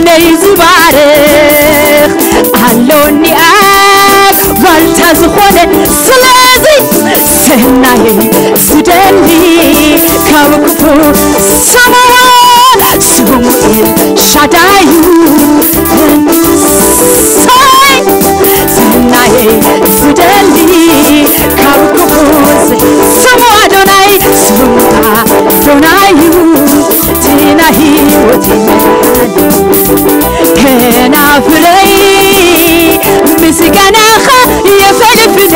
ነይ ዝባርኽ ኣሎኒ ኣብ ዋልታ ዝኾነ። ስለዚ ሰናይ ዝደሊ ካብ ክፉ ስምዋ ስሙ ኤልሻዳዩ። ሰይ ሰናይ ዝደሊ ካብ ክፉ ስሙ ኣዶናይ ስሙ ኣዶናዩ። እቲ ናይ ህይወት መድሓኒ ከናፍረይ ምስጋናኻ የፈልፍለ።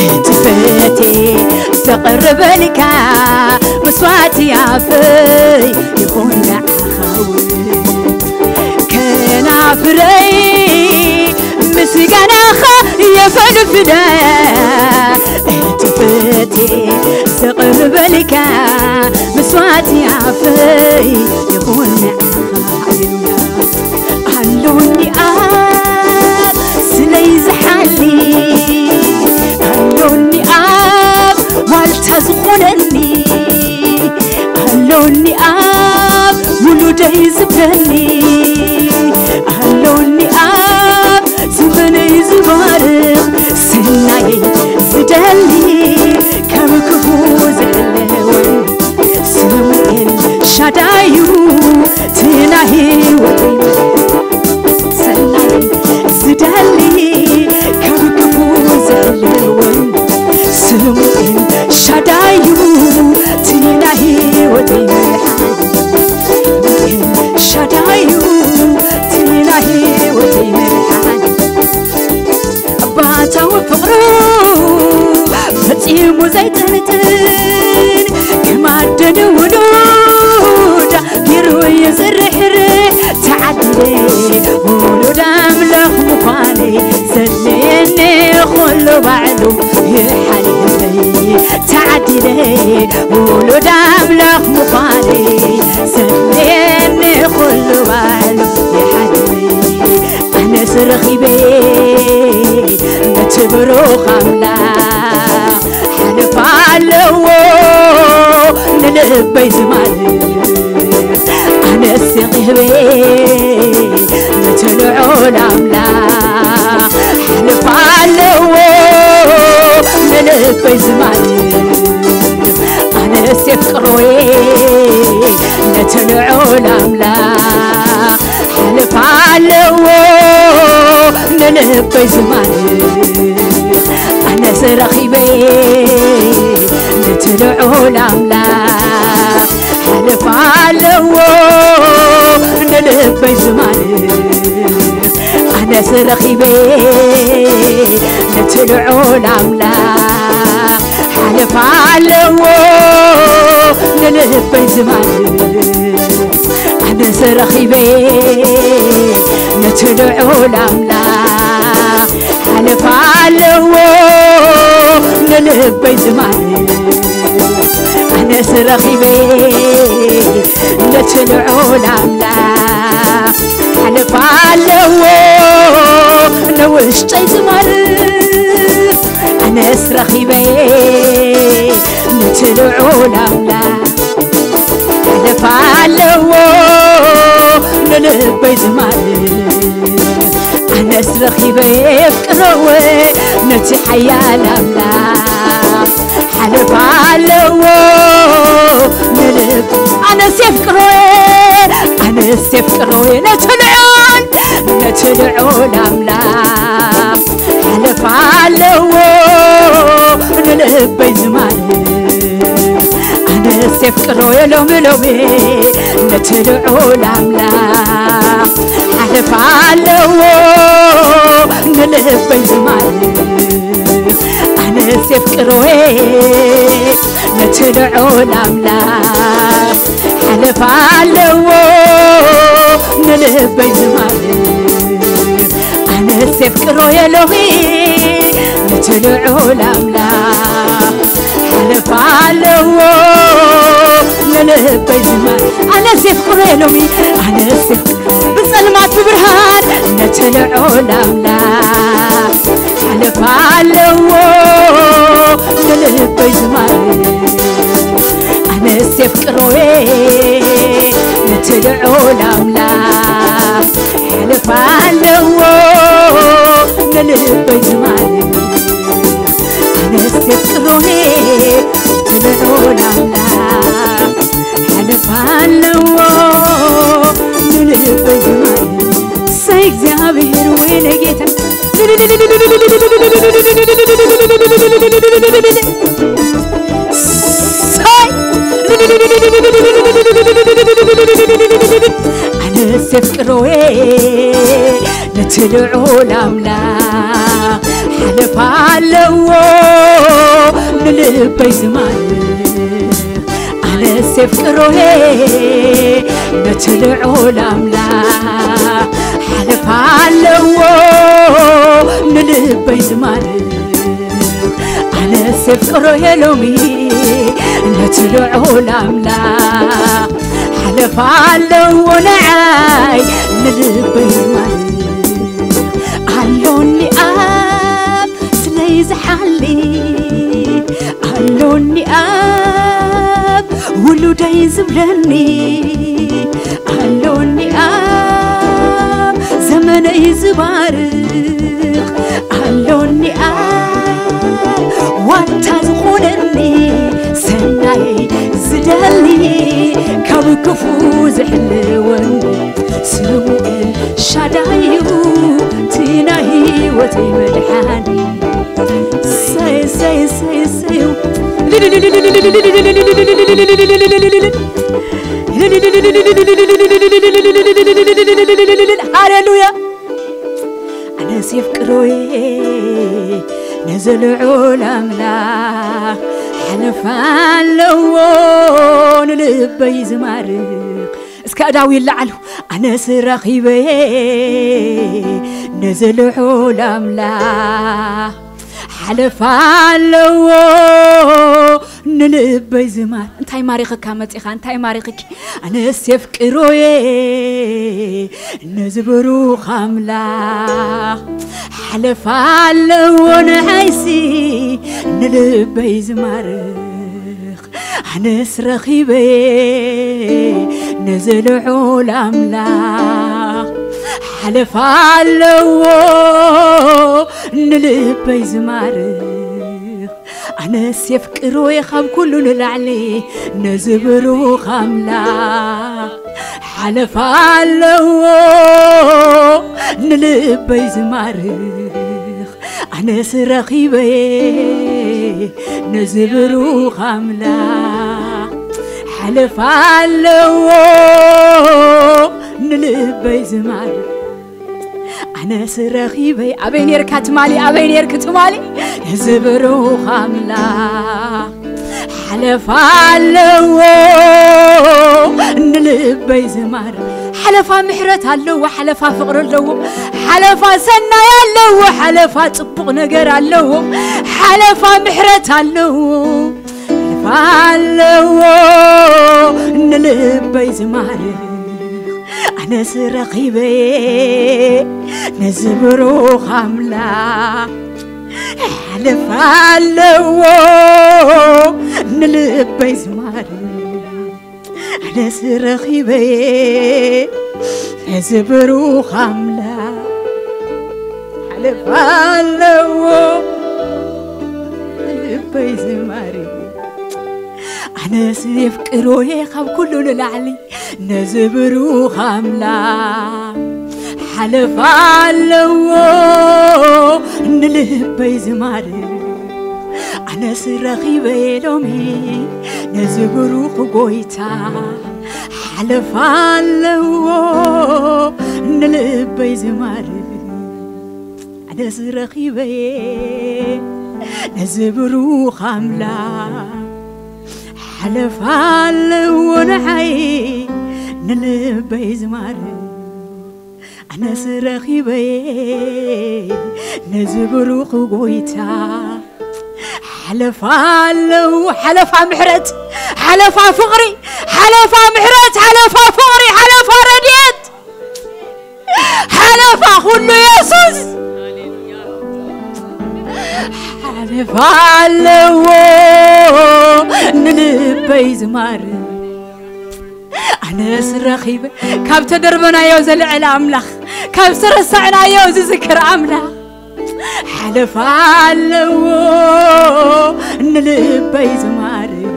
እቲ ፈቴ ዘቕርበልካ መስዋዕቲ ኣፈይ ይኹን ንዓኻ እውን። ከናፍረይ ምስጋናኻ የፈልፍለ። እቲ ፈቴ ዘቕርበልካ መስዋዕቲ ኣፈይ ይኹን ንዓኻ። ሃሌሉያ። ኣሎኒ ኣብ ስለይ ዝሓሊ፣ ኣሎኒ ኣብ ዋልታ ዝኾነኒ፣ ኣሎኒ ኣብ ውሉደይ ዝብለኒ፣ ኣሎኒ ኣብ ዘመነይ ዝባርኽ፣ ሰናየይ ዝደሊ ካብ ክፉ ዝሕልወኒ። ስሙ ኤልሻዳዩ እቲ ናይ ህይወተይ መድሓኒ። ሰናይ ዝደሊ ካብ ክፉ ዝሕልወኒ። ስሙ ኤልሻዳዩ እቲ ናይ ህይወተይ መድሓኒ። ኤልሻዳዩ እቲ ናይ ህይወተይ መድሓኒ። ኣባታዊ ፍቕሩ ፈጺሙ ዘይጥንጥን፣ ከም ኣደ ንውሉዳ ገይሩ እዩ ዝርሕርሕ። ተዓዲለ ውሉድ ኣምላኽ ምዃነይ፣ ዘድልየኒ ኩሉ ባዕሉ ይሓልየለይ። ተዓዲለ ውሉድ ኣምላኽ ምዃነይ፣ ዘድልየኒ ኩሉ ባዕሉ ይሓልየለይ። ኣነስ ረኺበ ነቲ ብሩኽ ኣምላኽ፣ ሓለፋ ኣለዎ ንልበይ ዝማርኽ። ኣነስ ረኺበ ነቲ ልዑል ኣምላኽ፣ ሓለፋ ኣለዎ ንልበይ ዝማርኽ። ኣነስ የፍቅሮ እየ ነቲ ልዑል ኣምላኽ፣ ሓለፋ ኣለዎ ንልበይ ዝማርኽ። ኣነስ ረኺበ ነቲ ልዑል ኣምላኽ፣ ሓለፋ ኣለዎ ንልበይ ዝማርኽ። ኣነስ ረኺበ ነቲ ልዑል ኣምላኽ፣ ሓለፋ ኣለዎ ንልበይ ዝማርኽ። ኣነስ ረኺበ ነቲ ልዑል ኣምላኽ፣ ሓለፋ ኣለዎ ንልበይ ዝማርኽ። ኣነስ ረኺበ ነቲ ልዑል ኣምላኽ፣ ሓለፋ ኣለዎ ንውሽጠይ ዝማርኽ። ኣነስ ረኺበ ነቲ ልዑል ኣምላኽ፣ ሓለፋ ኣለዎ ንልበይ ዝማርኽ። ኣነስ ረኺበ የፍቅረወ ነቲ ሓያል ኣምላኽ፣ ሓለፋ ኣለዎ ንልብ። ኣነስ የፍቅረወ፣ ኣነስ የፍቅረወ ነቲ ልዑል፣ ነቲ ልዑል ኣምላኽ፣ ሓለፋ ኣለዎ ንልበይ ዝማርኽ። ኣነስ የፍቅሮ እየ ሎሚ ሎሚ ነቲ ልዑል ኣምላኽ፣ ሓለፋ ኣለዎ ንልበይ ዝማርኽ። ኣነስ የፍቅሮ እየ ነቲ ልዑል ኣምላኽ፣ ሓለፋ ኣለዎ ንልበይ ዝማርኽ። ኣነስ የፍቅሮ እየ ሎሚ ነቲ ልዑል ኣምላኽ፣ ሓለፋ ኣለዎ ንልበይ ዝማርኽ። ኣነስ የፍቅሮ እየ ሎሚ፣ ኣነስ የፍቅሮ ብጸልማት ብብርሃን ነቲ ልዑል ኣምላኽ፣ ሓለፋ ኣለዎ ንልበይ ዝማርኽ። ኣነስ የፍቅሮ እየ ነቲ ልዑል ኣምላኽ፣ ሓለፋ ኣለዎ ንልበይ ዝማርኽ፣ ኣነስ የፍቅሮ'የ ትልዑል ኣምላኽ። ሓለፋ ኣለዎ ንልበይ ዝማርኽ፣ እሰይ እግዚኣብሔር ወይነ ጌታ። እሰይ! ኣነስ የፍቅሮ'የ ነቲ ልዑል ኣምላኽ፣ ሓለፋ ኣለዎ ንልበይ ዝማርኽ። ኣነስ የፍቅሮ'የ ነቲ ልዑል ኣምላኽ፣ ሓለፋ ኣለዎ ንልበይ ዝማርኽ። ኣነስ የፍቅሮ'የ ሎሚ ነቲ ልዑል ኣምላኽ፣ ሓለፋ ኣለዎ ንዓይ ንልበይ ዝማርኽ። ኣሎኒ ኣብ ስለይ ዝሓሊ፣ ኣሎኒ ኣብ ውሉደይ ዝብለኒ፣ ኣሎኒ ኣብ ዘመነይ ዝባርኽ፣ ኣሎኒ ኣብ ዋንታ ዝኾነኒ፣ ሰናይ ዝደሊ፣ ካብ ክፉ ዝሕልወኒ፣ ስሙ ኤልሻዳይ እዩ፣ እቲ ናይ ህይወተይ መድሓኒ። እሰይ፣ እሰይ፣ እሰይ፣ እሰይ። ሃሌሉያ። ኣነስ የፍቅሮ'የ ነዚ ልዑል ኣምላኽ፣ ሓለፋ ኣለዎ ንልበይ ዝማርኽ። እስከ ኣእዳው ይለዓሉ። ኣነስ ረኺበ'የ ነዚ ልዑል ኣምላኽ፣ ሓለፋ ኣለዎ ንልበይ ዝማር-፣ እንታይ ማሪኽካ መጺኻ? እንታይ ማሪኽኪ? ኣነስ የፍቅሮ'የ ነዚ ብሩኽ ኣምላኽ፣ ሓለፋ ኣለዎ ንዓይሲ ንልበይ ዝማርኽ። ኣነስ ረኺበ'የ ነዚ ልዑል ኣምላኽ፣ ሓለፋ ኣለዎ ንልበይ ዝማርኽ። ኣነስ የፍቅሮ'የ ካብ ኩሉ ንላዕሊ ነዚ ብሩኽ ኣምላኽ፣ ሓለፋ ኣለዎ ንልበይ ዝማርኽ። ኣነስ ረኺበ'የ ነዚ ብሩኽ ኣምላኽ፣ ሓለፋ ኣለዎ ንልበይ ዝማርኽ። ኣነስ ረኺበ'የ። ኣበይ ኔርካ ትማሊ? ኣበይ ኔርክ ትማሊ? ነዚ ብሩኽ ኣምላኽ፣ ሓለፋ ኣለዎ ንልበይ ዝማር። ሓለፋ ምሕረት ኣለዎ፣ ሓለፋ ፍቕሪ ኣለዎ፣ ሓለፋ ሰናይ ኣለዎ፣ ሓለፋ ጽቡቕ ነገር ኣለዎ፣ ሓለፋ ምሕረት ኣለዎ፣ ሓለፋ ኣለዎ ንልበይ ዝማር። ኣነስ ረኺበ'የ ነዚ ብሩኽ ኣምላኽ፣ ሓለፋ ኣለዎ ንልበይ ዝማር። ኣነስ ረኺበ'የ ነዚ ብሩኽ ኣምላኽ፣ ሓለፋ ኣለዎ ንልበይ ዝማር። ኣነስ የፍቅሮ'የ ካብ ኩሉ ንላዕሊ ነዚ ብሩኽ ኣምላኽ፣ ሓለፋ ኣለዎ ንልበይ ዝማርኽ። ኣነስ ረኺበ'የ ሎሚ ነዚ ብሩኽ ጎይታ፣ ሓለፋ ኣለዎ ንልበይ ዝማርኽ። ኣነስ ረኺበ'የ ነዚ ብሩኽ ኣምላኽ፣ ሓለፋ ኣለዎ ንዓይ ንልበይ ዝማርኽ። ኣነስ ረኺበ'የ ነዚ ብሩኽ ጎይታ፣ ሓለፋ ኣለዎ፣ ሓለፋ ምሕረት፣ ሓለፋ ፍቕሪ፣ ሓለፋ ምሕረት፣ ሓለፋ ፍቕሪ፣ ሓለፋ ረድኤት፣ ሓለፋ ኩሉ የሱስ። ሓለፋ ኣለዎ ንልበይ ዝማርኽ። ኣነስ ረኺበ ካብ ተደርበናዮ ዘልዕል ኣምላኽ፣ ካብ ዝተረሳዕናዮ ዝዝክር ኣምላኽ ሓለፋ ኣለዎ ንልበይ ዝማርኽ።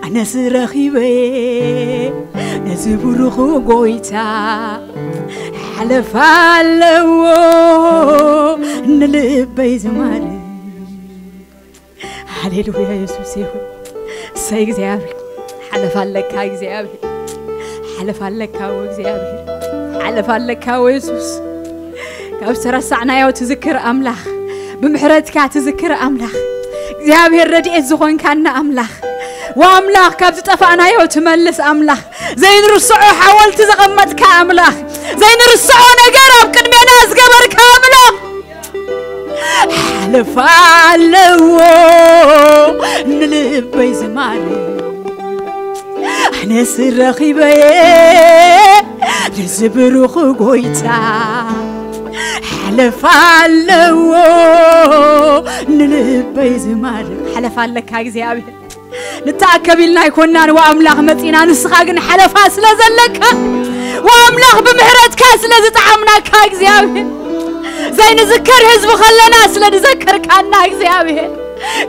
ኣነስ ረኺበ ነዚ ብሩኽ ጎይታ ሓለፋ ኣለዎ ንልበይ ዝማርኽ። ሃሌሉያ የሱስ ይኹን። እሰይ እግዚኣብሔር ሓለፋ ኣለካ እግዚኣብሔር ሓለፋ ኣለካ ወ እግዚኣብሔር ሓለፋ ኣለካ ወ የሱስ። ካብ ዝተረሳዕናዮ ትዝክር ኣምላኽ፣ ብምሕረትካ ትዝክር ኣምላኽ፣ እግዚኣብሔር ረድኤት ዝኾንካና ኣምላኽ፣ ወኣምላኽ ካብ ዝጠፋእናዮ ትመልስ ኣምላኽ፣ ዘይንርስዖ ሓወልቲ ዘቐመጥካ ኣምላኽ፣ ዘይንርስዖ ነገር ኣብ ቅድሜና ዝገበርካ ኣምላኽ፣ ሓለፋ ኣለዎ ንልበይ ዝማርኽ። ኣነስ ረኺበየ ነዚ ብሩኽ ጎይታ ሓለፋ ኣለዎ ንልበይ ዝማርኽ። ሓለፋ ኣለካ እግዚኣብሔር። ንተኣከብ ኢልና ኣይኮናን ወኣምላኽ መጺና፣ ንስኻ ግን ሓለፋ ስለ ዘለካ፣ ወኣምላኽ ብምሕረትካ ስለ ዝጠዓምናካ እግዚኣብሔር፣ ዘይንዝከር ህዝቢ ከለና ስለ ዝዘከርካና እግዚኣብሔር፣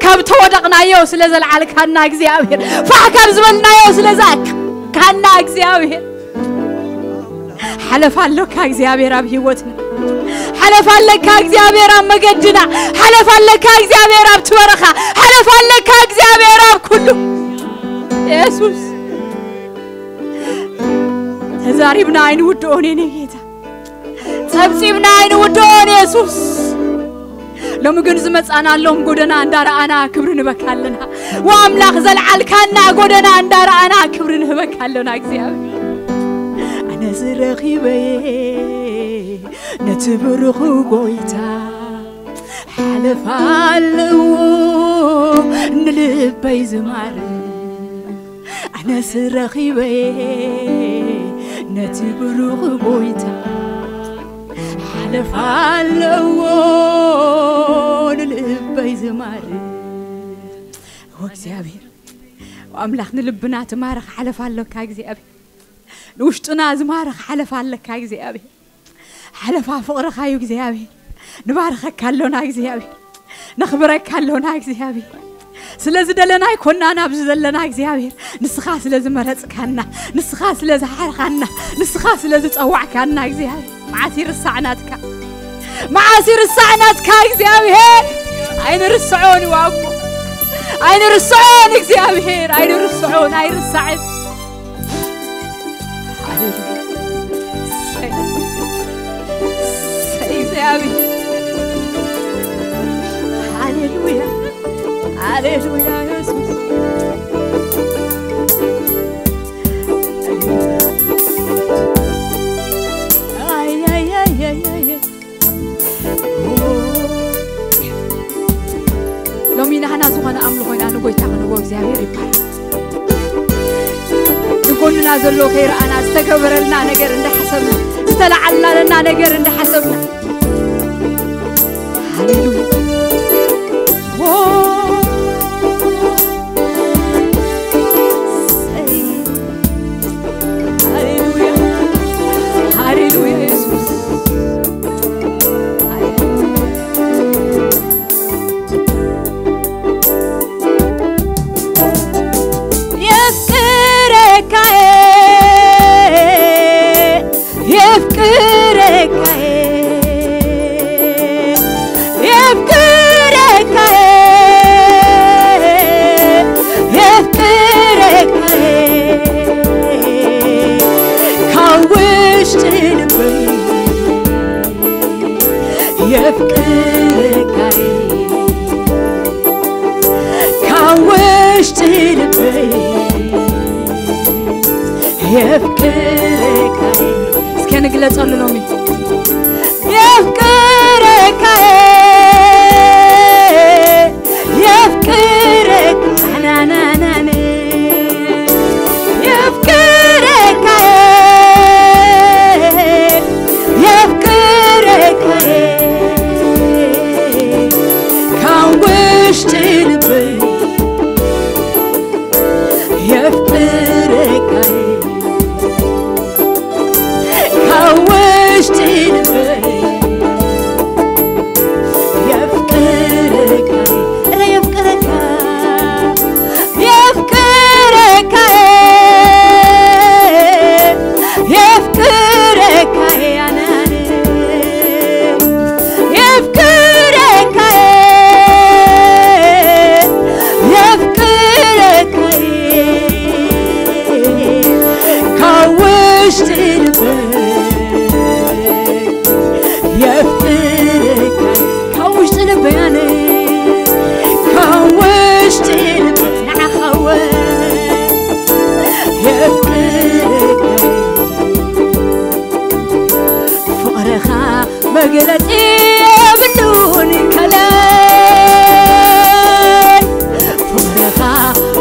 ካብ ተወደቕናዮ ስለ ዘልዓልካና እግዚኣብሔር፣ ፋሕ ካብ ዝበልናዮ ስለ ዝኣካና እግዚኣብሔር፣ ሓለፋ ኣለካ እግዚኣብሔር ኣብ ህይወትና። ሓለፋ ኣለካ እግዚኣብሔር ኣብ መገድና። ሓለፋ ኣለካ እግዚኣብሔር ኣብ ትበረኻ። ሓለፋ ኣለካ እግዚኣብሔር ኣብ ኩሉ። የሱስ፣ ተዛሪብና ኣይንውድኦን የኔ ጌታ። ጸብጺብና ኣይንውድኦን የሱስ። ሎሚ ግን ዝመጻናሎም ጎደና እንዳረኣና ክብሪ ንበካ ኣለና። ወኣምላኽ ዘልዓልካና ጎደና እንዳረኣና ክብሪ ንህበካ ኣለና እግዚኣብሔር። ኣነ ዝረኺበየ ነቲ ብሩኹ ጎይታ ሓለፋ ኣለዎ ንልበይ ዝማርኽ። ኣነስ ረኺበየ ነቲ ብሩኽ ጎይታ ሓለፋ ኣለዎ ንልበይ ዝማርኽ። ኦ እግዚኣብሔር፣ ኣምላኽ ንልብና ትማርኽ ሓለፋ ኣለካ እግዚኣብሔር። ንውሽጥና ዝማርኽ ሓለፋ ኣለካ እግዚኣብሔር። ሓለፋ ፍቕርኻ እዩ እግዚኣብሔር። ንባርኸካ ኣሎና እግዚኣብሔር። ነኽብረካ ኣሎና እግዚኣብሔር። ስለ ዝደለና ኣይኮናን ኣብዚ ዘለና እግዚኣብሔር። ንስኻ ስለ ዝመረጽካና፣ ንስኻ ስለ ዝሓርኻና፣ ንስኻ ስለ ዝጸዋዕካና እግዚኣብሔር። መዓስ ይርሳዕ ናትካ? መዓስ ይርሳዕ ናትካ እግዚኣብሔር? ኣይንርስዖን እዩ ኣቦ። ኣይንርስዖን እግዚኣብሔር፣ ኣይንርስዖን፣ ኣይርሳዕን። ሃሌሉያ። እሰይ። እሰይ እግዚኣብሔር። ሃሌሉያ። ሃሌሉያ የሱስ። ኣይ፣ ኣይ፣ ኣይ፣ ኣይ፣ ኣይ። ሎሚ ናህና ዝኾነ ኣምልኾ ኢና ንጎይታ ክንቦ እግዚኣብሔር ይባረክ። ንጎንና ዘሎ ከይረኣና ዝተገበረልና ነገር እንዳሓሰብና፣ ዝተለዓልናለና ነገር እንዳሓሰብና። ሃሌሉያ። ሃሌሉያ። ሃሌሉያ የሱስ። የፍቅረካዬ፣ የፍቅረካዬ፣ የፍቅረካዬ፣ የፍቅረካዬ፣ ካብ ውሽጢ ልበይ የፍቅረካዬ፣ ካብ ውሽጢ ልበይ የፍቅረካዬ። እስከ ንግለጸሉ ሎሚ። የፍቅረካዬ፣ የፍቅረካ ናናናነ፣ የፍቅረካዬ፣ የፍቅረካዬ፣ ካብ ውሽጢ ልበይ የፍቅረካዬ፣ ካብ ውሽጢ የብሉን ካልኣይ፣ ፍቕርኻ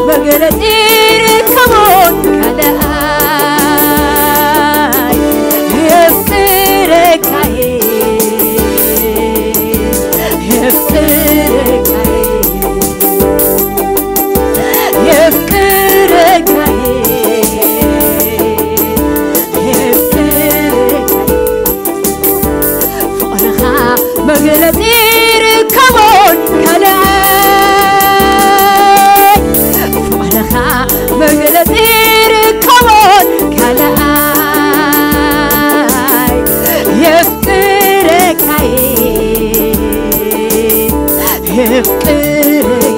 መግለጺ ይርከቦን ካልኣይ። የፍቅረካየ፣ የፍቅረካየ፣ የፍቅረካየ፣ የፍቅረካየ። ፍቕርኻ መግለጺ ይርከቦን ካልኣይ፣ ፍቕርኻ መግለጺ ይርከቦን ካልኣይ። የፍቅረካየ፣ የፍቅረካየ፣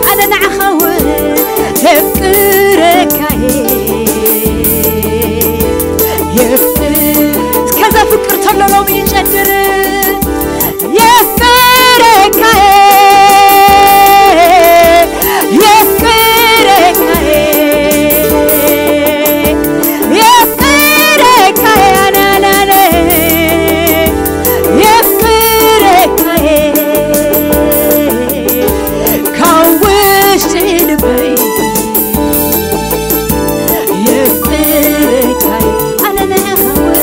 ኣነ ንዓኻ እውን የፍቅረካየ፣ የፍቅር-፣ እስከዛ ፍቅር ተሎ ሎሚ ይጨድር። የፍቅረካየ፣ የፍቅረካየ፣ የፍቅረካየ፣ ኣናናነ፣ የፍቅረካየ፣ ካብ ውሽጢ ልበይ የፍቅረካይ፣ ኣነ ንዓኻ እውን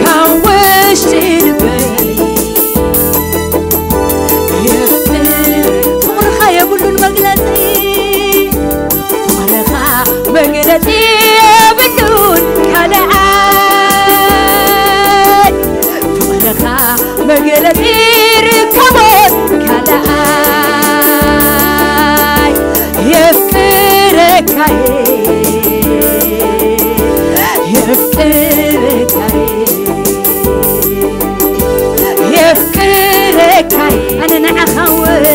ካብ ውሽጢ ልበይ የፍቅር-፣ ፍቕርኻ የብሉን መግለጺ፣ ፍቕርኻ መግለጺ የብሉን ካልኣይ፣ ፍቕርኻ መግለጺ ይርከቦን ካልኣይ። የፍቅረካየ፣ የፍቅረካየ፣ የፍቅረካየ፣ ኣነ ንዓኻ እውን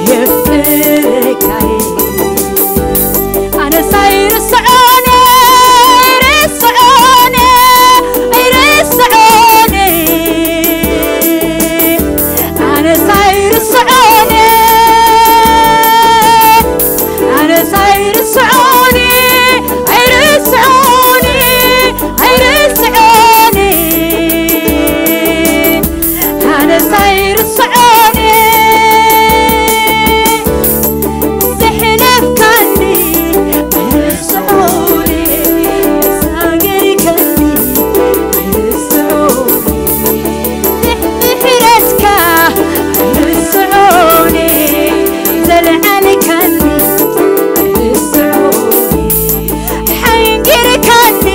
የፍቅረካየ። ኣነስ ኣይርስዖን፣ ኣይርስዖን፣ ኣይርስዖን። ኣነስ ኣይርስዖን፣ ኣነስ ኣይርስዖን፣ ኣይርስዖን፣ ኣይርስዖን። ኣነስ ኣይርስዖን፣ ዘሕለፍካኒ ኣይርስዖን፣ ዝሃገርከኒ ኣይርስዖን፣ ምሕረትካ ኣይርስዖን፣ ዘለዓልካኒ ኣይርስዖን። ሓንጊርካኒ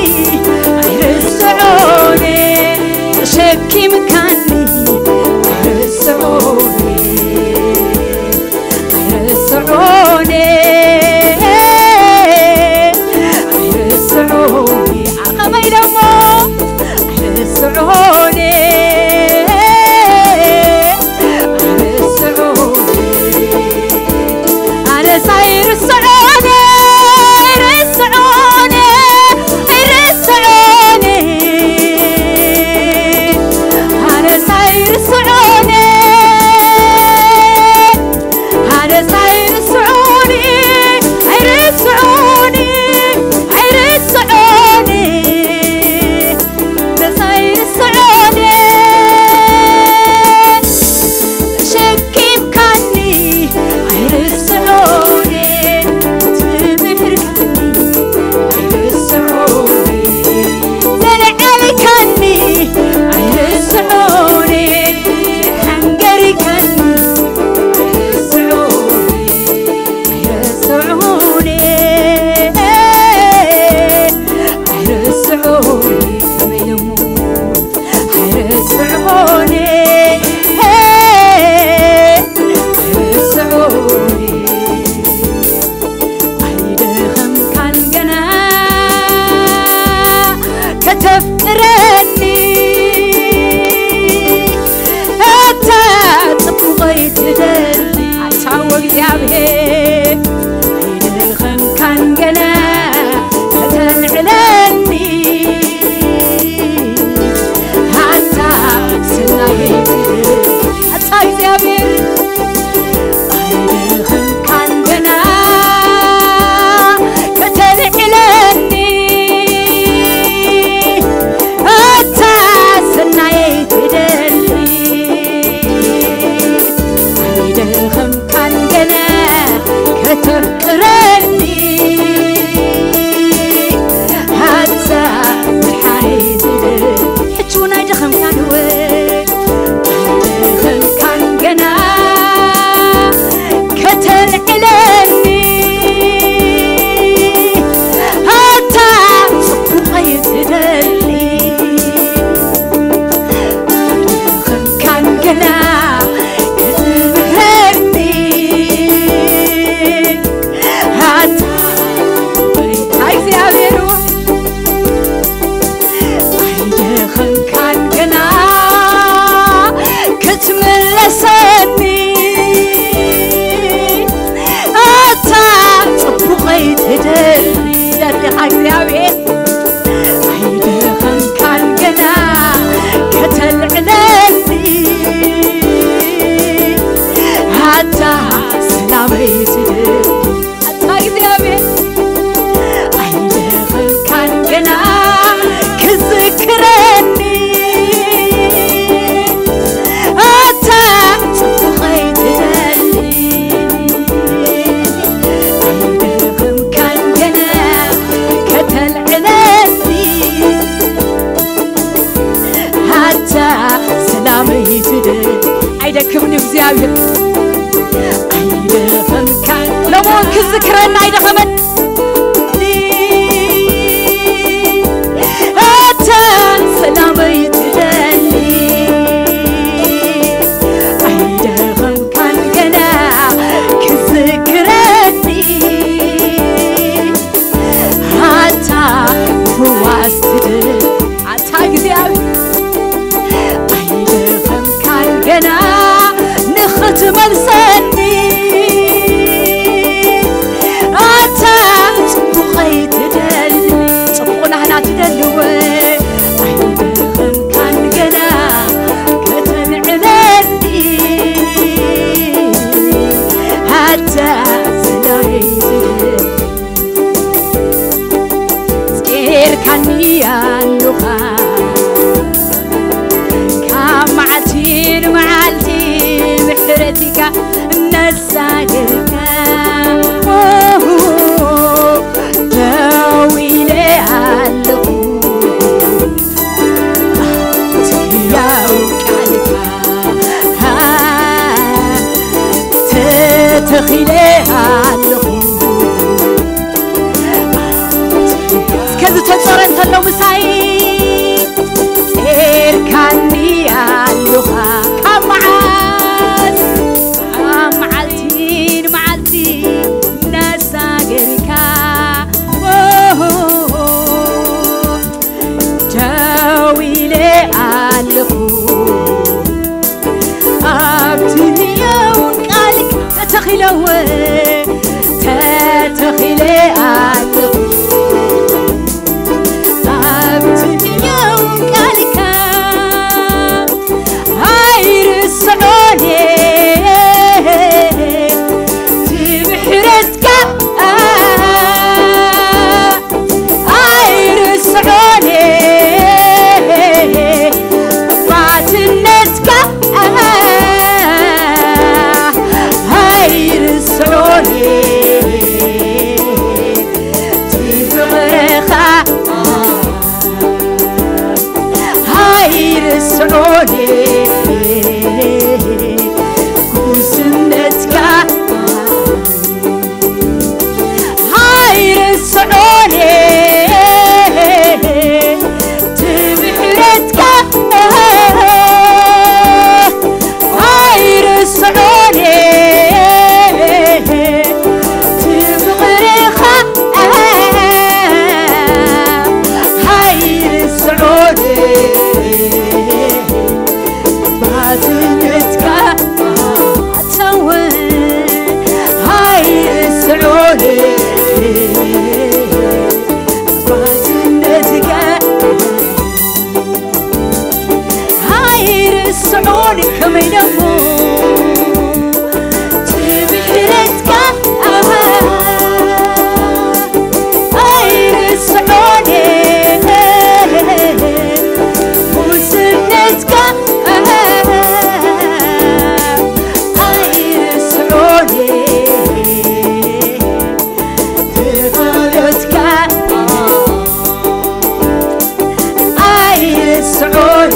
ኣይርስዖን፣ ተሸኪምካኒ ኣይርስዖን፣ ኣይርስዖን፣ ኣይርስዖን። ዓቐበይ ደሞ ኣይርስዖን፣ ኣይርስዖን። ኣነስ ኣይርስዖን፣ ኣይርስዖን፣ ኣይርስዖን። ኣነስ ኣይርስዖን፣ ኣነስ ኣይርስዖን፣ ኣይርስዖን፣ ኣይርስዖን። ኣነስ ኣይርስዖን፣ ኣይደኸምካን ወይ ኣይደኸምካን ገና ከተልዕለኒ ኣታ ጽቡቐይ ትደሊ ኣይደኸምካን ገና ክትምህረኒ ኣታ እግዚኣብሔር ወይ ኣይደኸምካን ገና ክትምለሰኒ ኣታ ጽቡቐይ ትደሊ ደሊኻ እግዚኣብሔር ኣይደኸምካን ገና ከተልዕለኒ ኣታ ሰላመይ ትደሊ ኣታ እግዚኣብሔር ኣይደኸምካን ገና ክዝክረኒ ኣታ ጽቡቐይ ትደሊ ኣይደኸምካን ገና ከተልዕለኒ ኣታ ሰላመይ ትደሊ ኣይደክምን እግዚኣብሔር ኣይደኸምካን ሎሞ ክዝክረና ኣይደኸመን ኣታ ሰላመይ ትደሊ ኣይደኸምካን ገና ክዝክረኒ ኣታ ፍዋስ ትደሊ ኣታ እግዚኣብሔር ኣይደኸምካን ገና ንኽትመልሰኒ ኣታ ጽቡቐይ ትደሊ ጽቡቕ ናህና ትደልወ ኣይደኸምካን ገና ከተልዕለኒ ኣታ ሰላመይ ትደሊ ጼርካኒ ኣሉኻ ካብ መዓልቲ ንመዓልቲ ምሕረትካ እናሳገርካ ደው ኢለ ኣለኹ ትያው ቃልካ ተተኺለ ኣለኹ እስከ ዝተጸረ እንተሎ ምሳይ ጼርካኒ ኣሉኻ ካብ መዓልቲ ካብ መዓልቲ ንመዓልቲ እናሳገርካ ደው ኢለ ኣለኹ ኣብቲ ህያውን ቃልካ ተተኺለወ ተተኺለ ኣለኹ ኣብቲ ህያውን ቃልካ ኣይርስዖን ትምሕረትካ ኣይርስዖን ባትነትካ ኣይርስዖን ፍቕርኻ ኣይርስዖን ጉስነትካ ኣይርስዖን ትምሕረትካ ኣይርስዖን ትፍቕርኻ ኣይርስዖን ባትነትካ ኣታወ ኣይርስዖን ባትነትካ ኣይርስዖን ከመይ ደሞ ትምሕረትካ ኣይርስዖን ጉስነትካ ኣይርስዖን ፍቓድካ ኣይርስዖን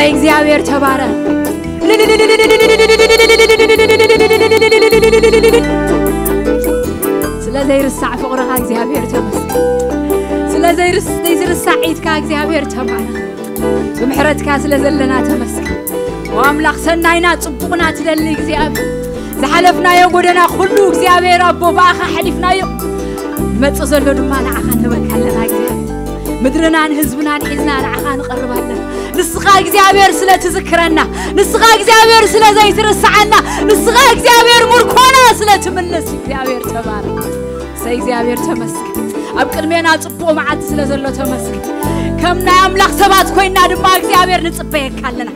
እግዚኣብሔር ተባረኽ። ስለ ዘይርሳዕ ፍቕርኻ እግዚኣብሔር ተመስገን። ስለ ዘይርስ-፣ ዘይዝርሳዕ ኢድካ እግዚኣብሔር ተባረኽ። ብምሕረትካ ስለ ዘለና ተመስገን። ወኣምላኽ ሰናይና ጽቡቕና ትደሊ እግዚኣብሔር። ዝሓለፍናዮ ጎደና ኩሉ እግዚኣብሔር ኣቦ ብኣኻ ሓሊፍናዮ። መጽእ ዘሎ ድማ ንዓኻ ንህበካ ኣለና እግዚኣብሔር። ምድርናን ህዝብናን ሒዝና ንዓኻ ንቐርብ ኣለና። ንስኻ እግዚኣብሔር ስለ ትዝክረና፣ ንስኻ እግዚኣብሔር ስለ ዘይትርስዓና፣ ንስኻ እግዚኣብሔር ምርኮና ስለ ትምልስ እግዚኣብሔር ተባረኽ። ሰይ እግዚኣብሔር ተመስገን። ኣብ ቅድሜና ጽቡቕ መዓልቲ ስለ ዘሎ ተመስገን። ከም ናይ ኣምላኽ ሰባት ኮይና ድማ እግዚኣብሔር ንጽበየካ ኣለና።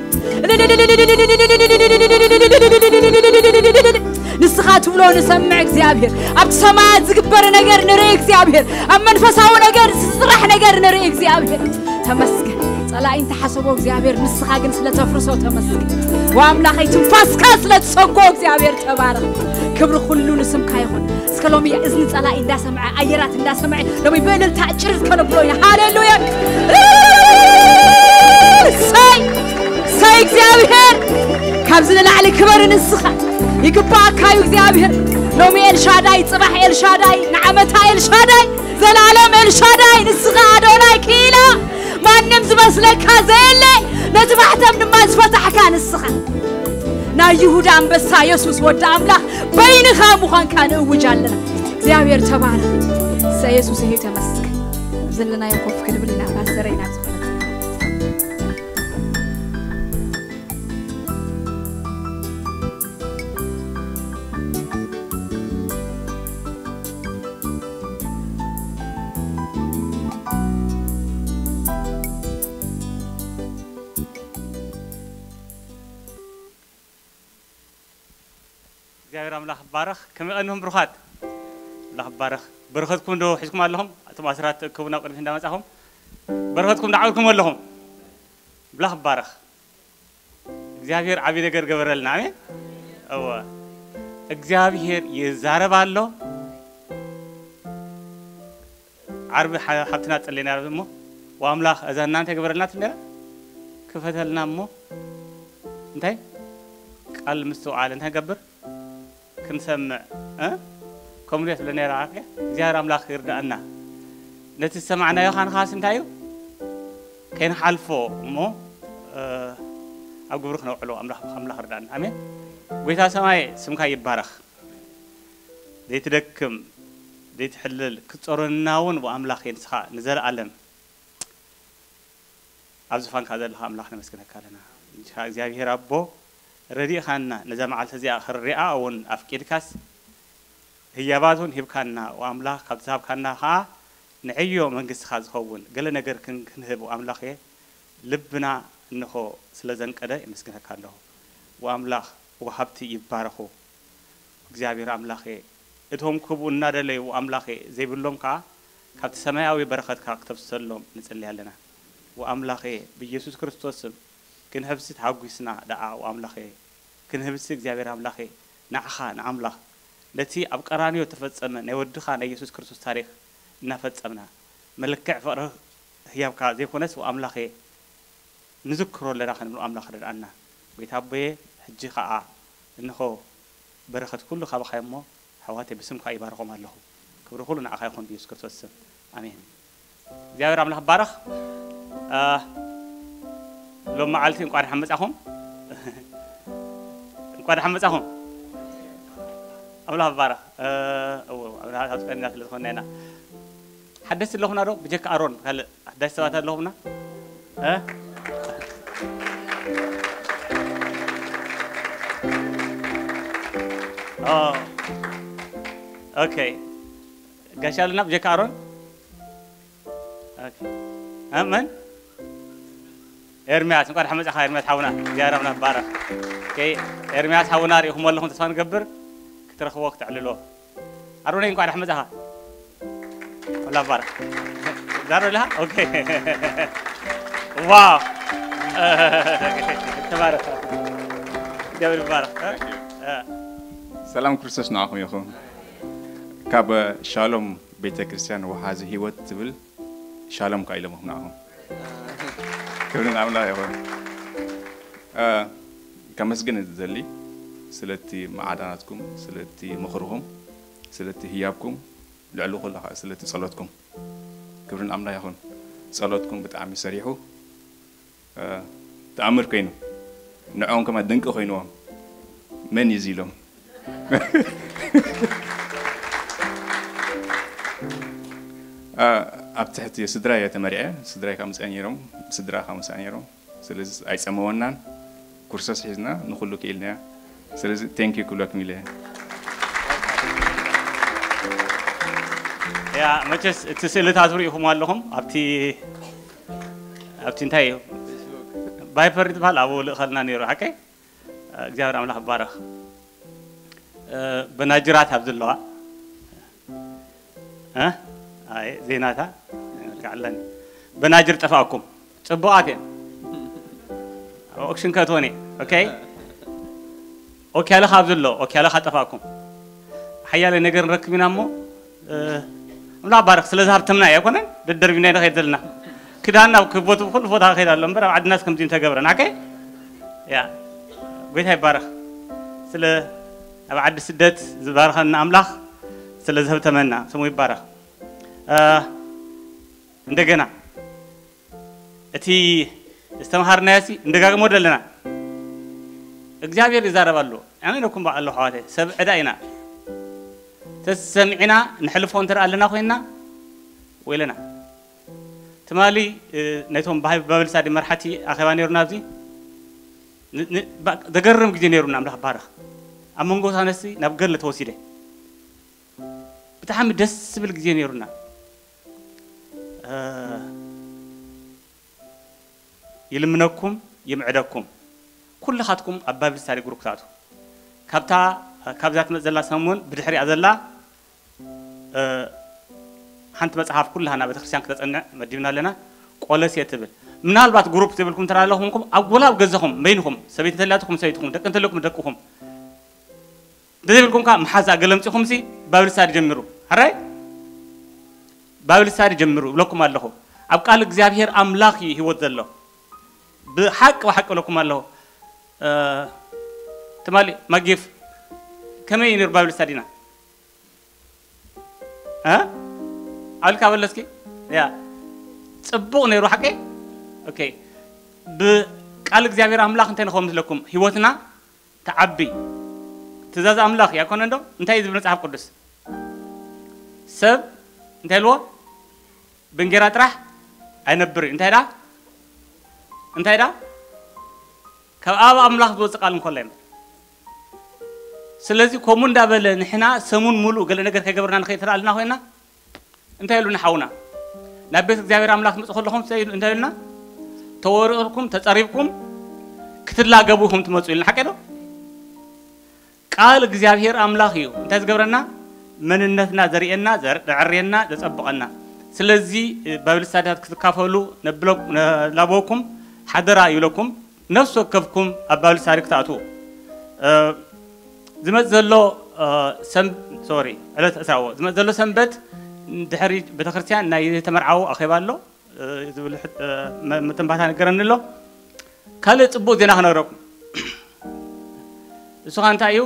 ንስኻ ትብሎ ንሰምዕ እግዚኣብሔር። ኣብቲ ሰማያት ዝግበር ነገር ንርኢ እግዚኣብሔር። ኣብ መንፈሳዊ ነገር ዝስራሕ ነገር ንርኢ እግዚኣብሔር። ተመስገን። ጸላኢ እንተሓሰቦ እግዚኣብሔር ንስኻ ግን ስለ ተፍርሶ ተመስገን። ወኣምላኸይ ትንፋስካ ስለ ትሰጎ እግዚኣብሔር ተባረኽ። ክብሪ ኩሉ ንስምካ ይኹን። እስከ ሎሚ እዝኒ ጸላኢ እንዳሰምዐ ኣየራት እንዳሰምዐ ሎሚ ብእልልታ ጭርት ከነብሎ ኢና። ሃሌሉያ። ሰይ ሰይ እግዚኣብሔር ካብዚ ንላዕሊ ክበር ንስኻ ይግባእካ እዩ እግዚኣብሔር። ሎሚ ኤልሻዳይ፣ ጽባሕ ኤልሻዳይ፣ ንዓመታ ኤልሻዳይ፣ ዘላለም ኤልሻዳይ ንስኻ ኣዶናይ ክኢላ ማንም ዝመስለካ ዘየለ ነቲ ማሕተም ድማ ዝፈታሕካ ንስኻ ናይ ይሁዳ ኣንበሳ የሱስ ወዲ ኣምላኽ በይንኻ ምዃንካ ንእውጅ ኣለና። እግዚኣብሔር ተባረኽ። ሰ የሱስ እዩ ተመስገን። ዘለናዮ ኮፍ ክንብል ኢና ፓስተረይ ናብ ዝኾነ እግዚኣብሔር ኣምላኽ ይባረኽ። ከመይ ቀኒኹም ብሩኻት? ኣምላኽ ይባረኽ። በረኸትኩም ዶ ሒዝኩም ኣለኹም? እቶም ኣስራት ትእከቡ ናብ ቅድሚት እንዳመጻኹም በረኸትኩም እንዳዓበድኩም ኣለኹም። ኣምላኽ ይባረኽ። እግዚኣብሔር ዓቢ ነገር ገበረልና። ኣሜን። እወ። እግዚኣብሔር ይዛረብ ኣሎ። ዓርቢ ሓ-፣ ሓብትና ጸለይና እሞ፣ "ወኣምላኽ እዛ እናንተ ገበረልና ትብል ነራ? ክፈተልና እሞ፣ እንታይ? ቃል ምስትውዓል እንታይ ገብር? ክንሰምዕ፣ እ? ከምኡ ድያ ትብል ነራ? ኣርያ? እግዚኣብሔር ኣምላኽ ይርዳእና። ነቲ ዝሰማዕናዮ ኻንኻስ እንታይ እዩ? ከይንሓልፎ እሞ፣ እ፣ ኣብ ግብሪ ክነውዕሎ ኣምላኽ፣ ኣምላኽ ይርዳእና። ኣሜን። ጎይታ ሰማይ ስምካ ይባረኽ። ዘይትደክም፣ ዘይትሕልል፣ ክትጸሮንና እውን ብኣምላኽ ንስኻ ንዘለኣለም ኣብ ዝፋንካ ዘለኻ ኣምላኽ ነመስግነካ ኣለና። ንስኻ እግዚኣብሔር ኣቦ ረዲእኻና፣ ነዛ መዓልቲ እዚኣ ክንሪኣ እውን ኣፍቂድካስ ህያባት እውን ሂብካና፣ ወኣምላኽ ካብ ዝሃብካና ኸዓ ንዕዮ መንግስትኻ ዝኸውን ገለ ነገር ክን-፣ ክንህብ ኣምላኽ እየ ልብና እንኾ ስለ ዘንቀደ የመስግነካ ኣለኹ። ወኣምላኽ ወሃብቲ ይባረኹ። እግዚኣብሔር ኣምላኸ፣ እቶም ክህቡ እናደለዩ ኣምላኸ ዘይብሎም ከኣ ካብቲ ሰማያዊ በረኸትካ ክተፍስሰሎም ንጽሊ ኣለና። ወኣምላኸ፣ ብኢየሱስ ክርስቶስ ስም ክንህብሲ ተሓጒስና ደኣ ወኣምላኸ፣ ክንህብሲ እግዚኣብሔር ኣምላኸ፣ ንዓኻ ንኣምላኽ ነቲ ኣብ ቀራንዮ እተፈጸመ ናይ ወድኻ ናይ ኢየሱስ ክርስቶስ ታሪኽ እናፈጸምና፣ መልክዕ ፍቕሪ ህያብካ ዘይኮነስ ወኣምላኸ ንዝክሮ ኣለና ክንብል ኣምላኽ ርድኣና። ጎይታ ኣቦየ፣ ሕጂ ኸኣ እንሆ በረኸት ኩሉ ካባኻ እሞ፣ ኣሕዋተይ ብስምካ ይባርኾም ኣለኹ። ክብሪ ኩሉ ንዓኻ ይኹን ብየሱስ ክርስቶስ ስም። ኣሜን። እግዚኣብሔር ኣምላኽ ይባረኽ። አ፣ ሎም መዓልቲ እንቋዕ ደሓን መጻኹም። እንቋዕ ደሓን መጻኹም። ኣምላኽ ይባረኽ። እ፣ እዎ፣ ኣብ ርሓት ኣብ ቀኒና ስለ ዝኾንና ኢና። ሓደስቲ ኣለኹምና ዶ? ብጀካ ኣሮን ካልእ ሓዳሽ ሰባት ኣለኹምና? እ? ኦ። ኦኬ። ጋሻ ኣለና ብጀካ ኣሮን? ኦኬ። እ፣ መን? ኤርምያስ፣ እንኳን ደሓን መጻኻ ኤርምያስ ሓውና። እግዚኣብሔር ኣምላኽ ይባረኽ። ኦኬ። ኤርምያስ ሓውና ርኢኹሞ ኣለኹም ተስፋ ንገብር ክትረኽቦ ክትዕልሎ። ኣሮነይ እንኳን ደሓን መጻኻ። ኣምላኽ ይባረኽ። ዛሮ ኣለኻ? ኦኬ። ዋው። ተባረኽ። እግዚኣብሔር ይባረኽ። እ፣ እ። ሰላም ክርስቶስ ንዓኹም ይኹን። ካብ ሻሎም ቤተ ክርስቲያን ወሓዚ ህይወት ትብል ሻሎም ከኣ ኢሎምኹም ንዓኹም። ክብሪ ንኣምላኽ ይኹን። ከመስግን ዝደሊ ስለቲ ማዕዳናትኩም፣ ስለቲ ምኽርኹም፣ ስለቲ ህያብኩም፣ ልዕሊ ኩሉ ኸዓ ስለቲ ጸሎትኩም። ክብሪ ንኣምላኽ ይኹን። ጸሎትኩም ብጣዕሚ ሰሪሑ፣ እ፣ ተኣምር ኮይኑ፣ ንዕኦም ከማ ድንቂ ኮይንዎም። መን እዩ እዚ ኢሎም? እ፣ ኣብ ትሕቲ ስድራ እየ ተመሪዐ። ስድራይ ካብ ምሳይ ነይሮም፣ ስድራ ካብ ምሳይ ነይሮም። ስለዚ ኣይጸመወናን። ኩርሰስ ሒዝና ንኹሉ ክኢልናዮ። ስለዚ ቴንክ ዩ ክብለኩም ኢለ እየ። ያ መቸስ እቲ ስእልታት ርኢኹም ኣለኹም ኣብቲ ኣብቲ እንታይ እዩ ባይፐር ዝበሃል ኣብኡ ልእኸልና ነይሩ ሓቀይ እግዚኣብሔር ኣምላኽ ይባረኽ በናጅራት ኣብ ዘለዋ እ? ኣይ ዜናታ ከዓለን በናጅር ጠፋእኩም ጽቡቓት እየን ኦክሽን ከእትወን እየ ኦኬ ኦኪያለ ካብ ዘሎ ኦኪያለ ካብ ጠፋእኩም ሓያለ ነገር ንረክብ ኢና እሞ እ፣ ኣምላኽ ባርክ ስለዚ ሃብተምና እያ ኣይኮነን ደደርቢና ኢና ከይድ ዘለና ክዳን ናብ ክቦት ኩሉ ቦታ ከይድ ኣሎ እምበር ኣብ ዓድናስ ከምዚ እንተገብረ ናከ ያ ጎይታ ይባረኽ ስለ ኣብ ዓዲ ስደት ዝባርኸና ኣምላኽ ስለ ዝህብተመና ስሙ ይባረኽ እ፣ እንደገና እቲ ዝተምሃርናዮ ሲ እንደጋግሞ ደለና እግዚኣብሔር ይዛረብ ኣሎ ኣሜነኩም በዓሉ ሓዋተ ሰብ ዕዳ ኢና ተሰሚዕና ንሕልፎ እንተ ኣለና ኮይንና ወይለና ትማሊ ነቶም ባብል ሳዲ መርሓቲ ኣኼባ ነይሩና ኣብዚ ዘገርም ግዜ ነይሩና ኣምላኽ ባረኽ ኣብ መንጎ ሳነሲ ናብ ገለ ተወሲደ ብጣዕሚ ደስ ዝብል ግዜ ነይሩና ይልምነኩም ይምዕደኩም ኩልኻትኩም ኣብ ባይብል ስታዲ ግሩፕ ክትኣትዉ ካብታ ካብዛ ትመጽእ ዘላ ሰሙን ብድሕሪኣ ዘላ ሓንቲ መጽሓፍ ኩላህና ቤተክርስትያን ክተጸንዕ መዲብና ኣለና ቆለሴ ትብል ምናልባት ግሩፕ ዘይብልኩም እንተ ኣለኹምኩም ኣብ ጎላ ኣብ ገዛኹም በይንኹም ሰበይቲ እንተላትኩም ሰበይትኹም ደቂ እንተለኩም ደቅኹም እንተዘይብልኩም ከዓ መሓዛ ገለምፂኹምሲ ባብል ስታዲ ጀምሩ ሕራይ ባብል ስታዲ ጀምሩ እብለኩም ኣለኹ ኣብ ቃል እግዚኣብሔር ኣምላኽ እዩ ህይወት ዘሎ ብሓቂ ብሓቂ እብለኩም ኣለኹ ትማሊ ማጊፍ ከመይ እዩ ነይሩ ባብል ስታዲና ኣልካ በለስኪ ያ ፅቡቕ ነይሩ ሓቀይ ብቃል እግዚኣብሔር ኣምላኽ እንታይ ንኸውን ምስለኩም ህይወትና ተዓቢ ትእዛዝ ኣምላኽ ያኮነ እንዶ እንታይ ዝብል መፅሓፍ ቅዱስ ሰብ እንታይ ኢልዎ ብእንጌራ ጥራሕ ኣይነብር እዩ እንታይ ዳ እንታይ ዳ ካብ ኣብ ኣምላኽ ዝወፅእ ቃል እንኮሎ እምበር ስለዚ ከምኡ እንዳበለ ንሕና ሰሙን ሙሉእ ገለ ነገር ከይገበርና ንኸይድ ተዳልና ኮይና እንታይ ኢሉ ንሓውና ናብ ቤት እግዚኣብሔር ኣምላኽ ትመፁ ከለኹም እንታይ ኢሉና ተወሪቕኩም ተፀሪብኩም ክትላገቡ ኢኹም ትመፁ ኢሉና ሓቀ ዶ ቃል እግዚኣብሔር ኣምላኽ እዩ እንታይ ዝገብረና መንነትና ዘርእየና ዘዕርየና ዘፀብቐና ስለዚ ባይብል ስታዲታት ክትካፈሉ ነብለኩም ሓደራ ይብለኩም ነፍሲ ወከፍኩም ኣብ ባብል ስታዲ ክትኣትዉ ዝመፅ ዘሎ ሶሪ ዕለት ዕስራዎ ዝመፅ ዘሎ ሰንበት ድሕሪ ቤተክርስትያን ናይ ዝተመርዓዉ ኣኼባ ኣሎ ዝብል ምትንባታ ነገረኒ ኣሎ ካልእ ፅቡቅ ዜና ክነግረኩም እሱ ከዓ እንታይ እዩ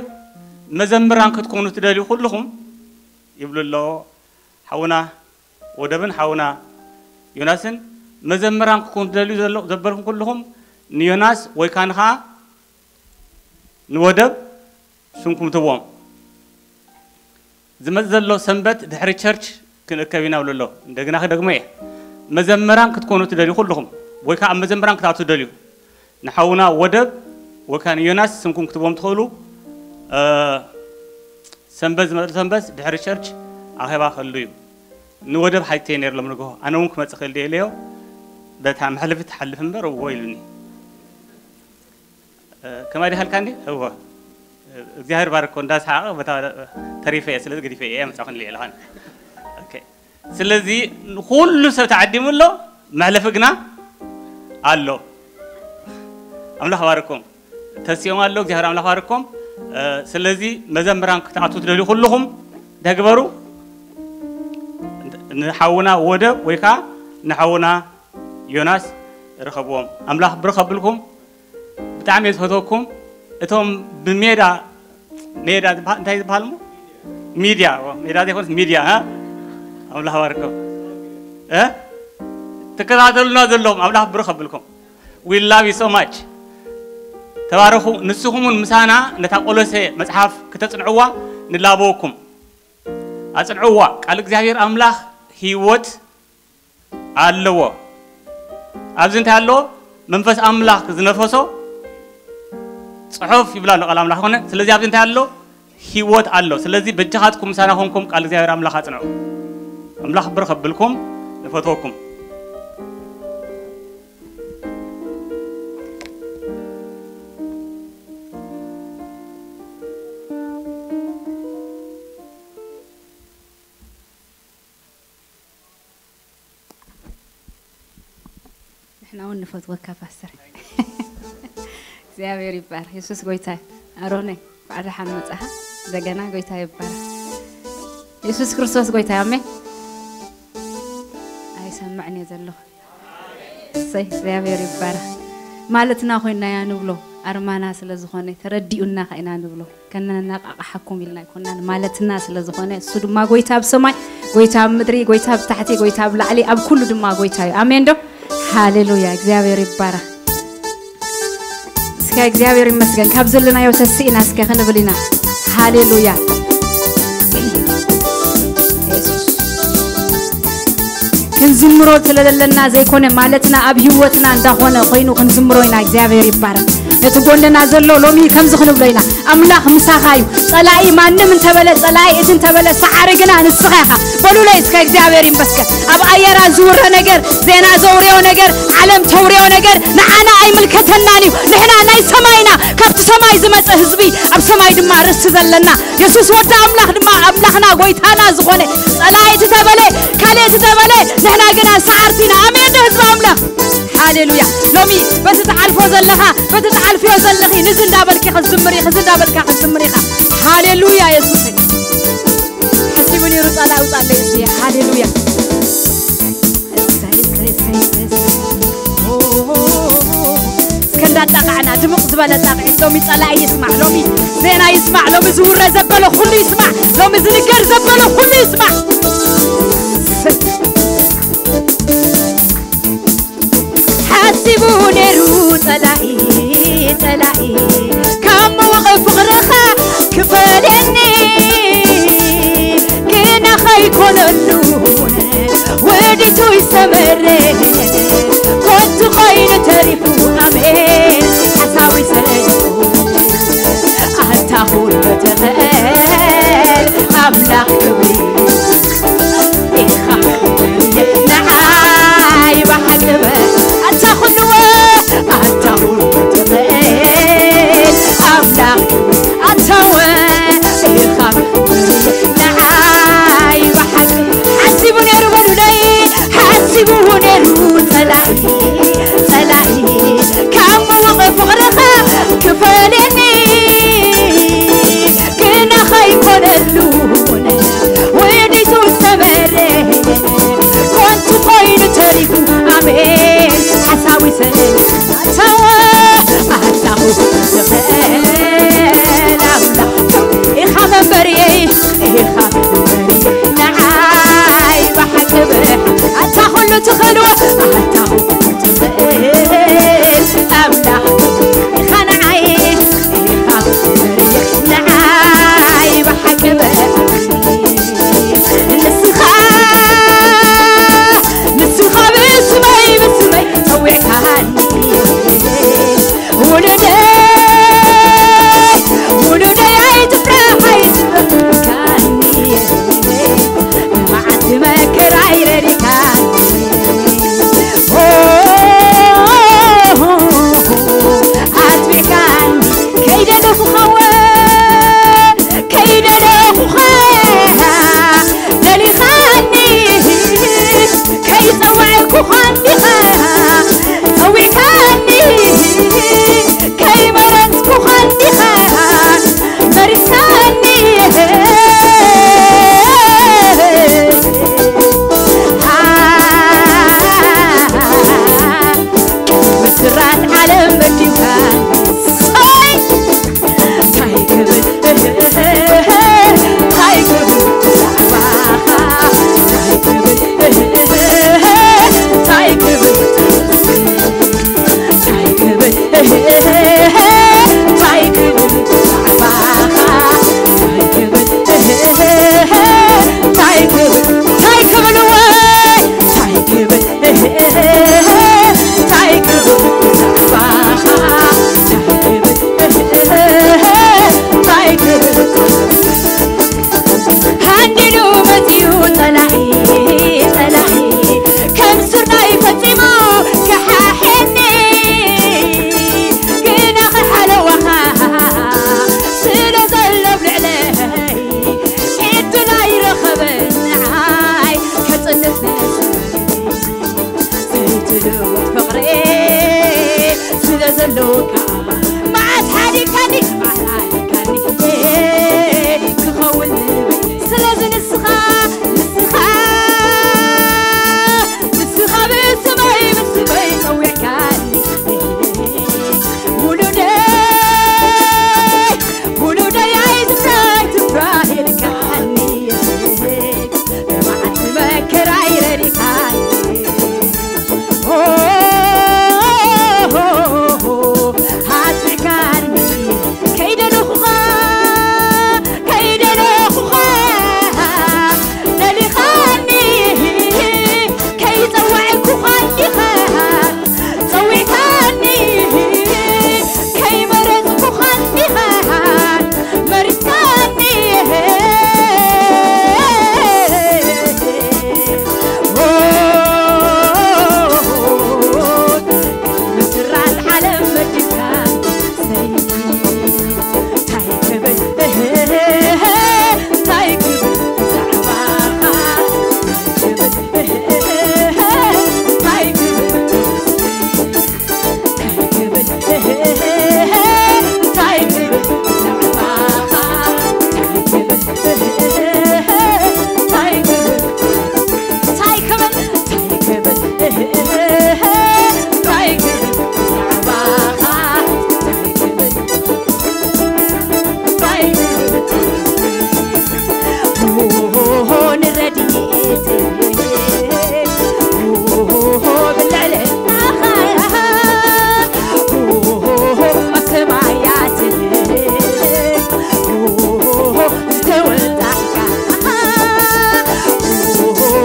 መዘምራን ክትኮኑ ትደልዩ ኩልኹም ይብሉ ኣለዎ ሓውና ወደብን ሓውና ዮናስን መዘምራን ክትኮኑ ትደልዩ ዘበልኩም ኩልኹም ንዮናስ ወይ ከዓ ንኸዓ ንወደብ ስምኩም ትቦም ዝመፅ ዘሎ ሰንበት ድሕሪ ቸርች ክንእከብ ኢና ብሉ ኣሎ እንደገና ክደግሞ እየ መዘምራን ክትኮኑ ትደልዩ ኩልኹም ወይ ከዓ ኣብ መዘምራን ክትኣቱ ትደልዩ ንሓውና ወደብ ወይ ከዓ ንዮናስ ስምኩም ክትቦም ትኽእሉ ሰንበት ዝመፅእ ሰንበት ድሕሪ ቸርች ኣኼባ ክህሉ እዩ ንወደብ ሓይተየ ነይሩ ሎም ንግሆ ኣነ እውን ክመፅእ ክእል ድየ ኢለዮ በታ መሕለፊት ትሓልፍ እምበር እዎ ኢሉኒ ከማይ ዲሃልካ እንዲ እዎ እግዚኣብሔር ባርኮ እንዳሰሓቀ በታ ተሪፈ እየ ስለዚ ገዲፈ እየ መፃኹን ኢለ ኢለኻን ስለዚ ኩሉ ሰብ ተዓዲሙ ኣሎ መሕለፊ ግና ኣሎ ኣምላኽ ባርኮም ተሲኦም ኣሎ እግዚኣብሔር ኣምላኽ ባርኮም ስለዚ መዘምራን ክትኣትዉ ትደልዩ ኩልኹም እንታይ ግበሩ ንሓውና ወደብ ወይ ከዓ ንሓውና ዮናስ ርኸብዎም ኣምላኽ ብርኽ ኣብልኩም ብጣዕሚ እየ ዝፈትወኩም። እቶም ብሜዳ፣ ሜዳ ዝበሃል፣ እንታይ ዝበሃል እሞ? ሚድያ፣ ኦ፣ ሜዳ ዘይኮነስ ሚድያ፣ እ? ኣምላኽ ባርኮ። እ? ትከታተሉና ዘለኹም፣ ኣምላኽ ብሩኽ ኣብልኩም። We love you so much። ተባረኹ። ንስኹም እውን ምሳና ነታ ቆሎሴ መጽሓፍ ክተጽንዕዋ ንላበወኩም። ኣጽንዕዋ። ቃል እግዚኣብሔር ኣምላኽ ህይወት ኣለዎ። ኣብዚ እንታይ ኣሎ? መንፈስ ኣምላኽ ዝነፈሶ ጽሑፍ ይብላ ኣሎ ቃል ኣምላኽ ኮነ። ስለዚ ኣብዚ እንታይ ኣሎ? ህይወት ኣሎ። ስለዚ በጃኻትኩም ምሳና ኮንኩም ቃል እግዚኣብሔር ኣምላኽ ኣጽንዑ። ኣምላኽ ብርኽ ኣብልኩም፣ ንፈትወኩም። ንሕና እውን ንፈትወካ ፓስተር። እግዚኣብሔር ይባር። የሱስ ጎይታ እዩ። ኣሮነ፣ እንኳዕ ደሓን መጻኻ። እንደገና ጎይታ ይባር። የሱስ ክርስቶስ ጎይታ እዩ። ኣሜን። ኣይሰምዕን እየ ዘለኹ። እሰይ፣ እግዚኣብሔር ይባረኽ። ማለትና ኮይና እያ ንብሎ፣ ኣርማና ስለ ዝኾነ ተረዲኡና ከ ኢና ንብሎ። ከነነቃቕሓኩም ኢልና ኣይኮናን፣ ማለትና ስለ ዝኾነ፣ እሱ ድማ ጎይታ ኣብ ሰማይ፣ ጎይታ ኣብ ምድሪ፣ ጎይታ ኣብ ታሕቲ፣ ጎይታ ኣብ ላዕሊ፣ ኣብ ኩሉ ድማ ጎይታ እዩ። ኣሜን ዶ? ሃሌሉያ፣ እግዚኣብሔር ይባረኽ። እስከ እግዚኣብሔር ይመስገን። ካብ ዘለናዮ ተስኢና እስከ ክንብል ኢና። ሃሌሉያ። የሱስ። ክንዝምሮ ስለዘለና ዘይኮነ ማለትና ኣብ ህይወትና እንዳኾነ ኮይኑ ክንዝምሮ ኢና። እግዚኣብሔር ይባረክ። ነቲ ጎንና ዘሎ ሎሚ ከምዚ ክንብሎ ኢና፣ ኣምላኽ ምሳኻ እዩ። ጸላኢ ማንም እንተበለ ጸላኢ እቲ እንተበለ ሰዓሪ ግና ንስኻ ኢኻ። በሉለይ እስከ እግዚኣብሔር ይመስገን። ኣብ ኣየራ ዝውረ ነገር፣ ዜና ዘውርዮ ነገር፣ ዓለም ተውርዮ ነገር ንዓና ኣይምልከተናን እዩ። ንሕና ናይ ሰማይና፣ ካብቲ ሰማይ ዝመጸ ህዝቢ፣ ኣብ ሰማይ ድማ ርስቲ ዘለና የሱስ ወዲ ኣምላኽ ድማ ኣምላኽና ጎይታና ዝኾነ ጸላኢ እቲ ተበለ ካልእ እቲ ተበለ ንሕና ግና ሰዓርቲ ኢና። ኣሜን ዶ ህዝቢ ኣምላኽ? ሃሌሉያ። ሎሚ በቲ ትዓልፎ ዘለኻ በቲ ትዓልፍዮ ዘለኺ ንዚ እንዳበልኪ ክትዝምሪ ኢኺ፣ እዚ እንዳበልካ ክትዝምሪ ኢኻ። ሃሌሉያ የሱስ። ሓሲቡ ነይሩ ጸላኢ ውጻለይ እዚ። ሃሌሉያ። እስከ እንዳጣቃዕና ድምቕ ዝበለ ጣቕዒት ሎሚ ጸላኢ ይስማዕ፣ ሎሚ ዜና ይስማዕ፣ ሎሚ ዝውረ ዘበለ ኩሉ ይስማዕ፣ ሎሚ ዝንገር ዘበለ ኩሉ ይስማዕ። ሓሲቡ ነይሩ ጸላኢ፣ ጸላኢ ካብ ምውቕ ፍቕርኻ ክፈልየኒ፣ ግና ኸይኮነሉ ውዲቱ ይሰመረ፣ ኮንቱ ኾይኑ ተሪፉ። ኣሜን። ሓሳቡ ይሰልኩ ኣታ ኩሉ ትኽእል ኣምላኽ ክብሪ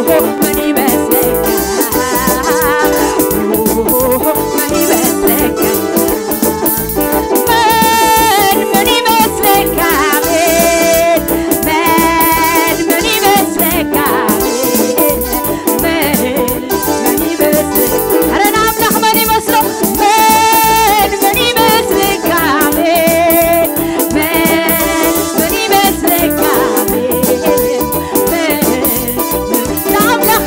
መን ይመስለካ? መን ይመስለካ? መን፣ መን ይመስለካ? መን፣ መን ይመስለካ? መን፣ መን ይመስለካ? ኧረ ንኣምላኽ መን ይመስሎ? መን፣ መን ይመስለካ? መን፣ መን፣ መን ይመስለካ? መን፣ መን፣ ንኣምላኽ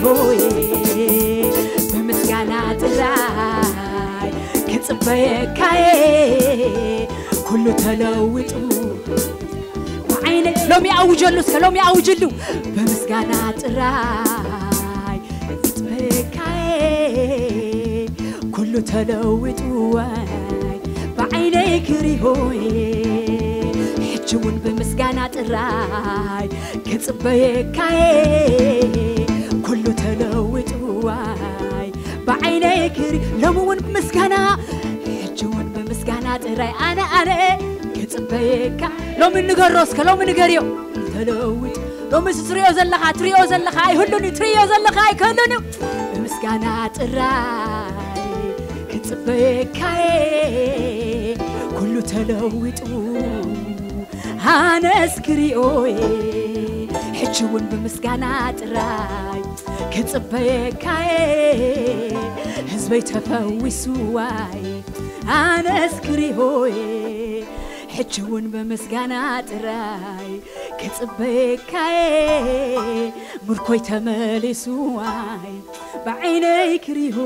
ሆይ ብምስጋና ጥራይ ክጽበየካየ ኩሉ ተለዊጡ ብዓይነ ሎሚ ኣውጀሉ እስከ ሎሚ ኣውጅሉ ብምስጋና ጥራይ ክጽበየካየ ኩሉ ተለዊጡ ዋይ ብዓይነይ ክሪሆየ ሕጂ እውን ብምስጋና ጥራይ ክጽበየካየ ኩሉ ተለዊጡ ዋይ ብዓይነይ ክሪ ሎሚ እውን ብምስጋና ሕጂ እውን ብምስጋና ጥራይ ኣነ ኣነ ክጽበየካ ሎሚ ንገሮ እስከ ሎሚ ንገርዮ ተለዊጡ ሎሚ እዚ ትሪኦ ዘለኻ ትሪኦ ዘለኻ ኣይህሉን እዩ ትሪኦ ዘለኻ ኣይክህሉን እዩ ብምስጋና ጥራይ ክጽበየካየ ኩሉ ተለዊጡ ኣነስ ክሪኦየ ሕጂ እውን ብምስጋና ጥራይ ክጽበየካየ ህዝበይ ተፈዊሱ ዋይ ኣነስ ክሪኦየ ሕጂ እውን ብምስጋና ጥራይ ክጽበየካየ ምርኮይ ተመሊሱ ዋይ ብዓይነይ ክሪሁ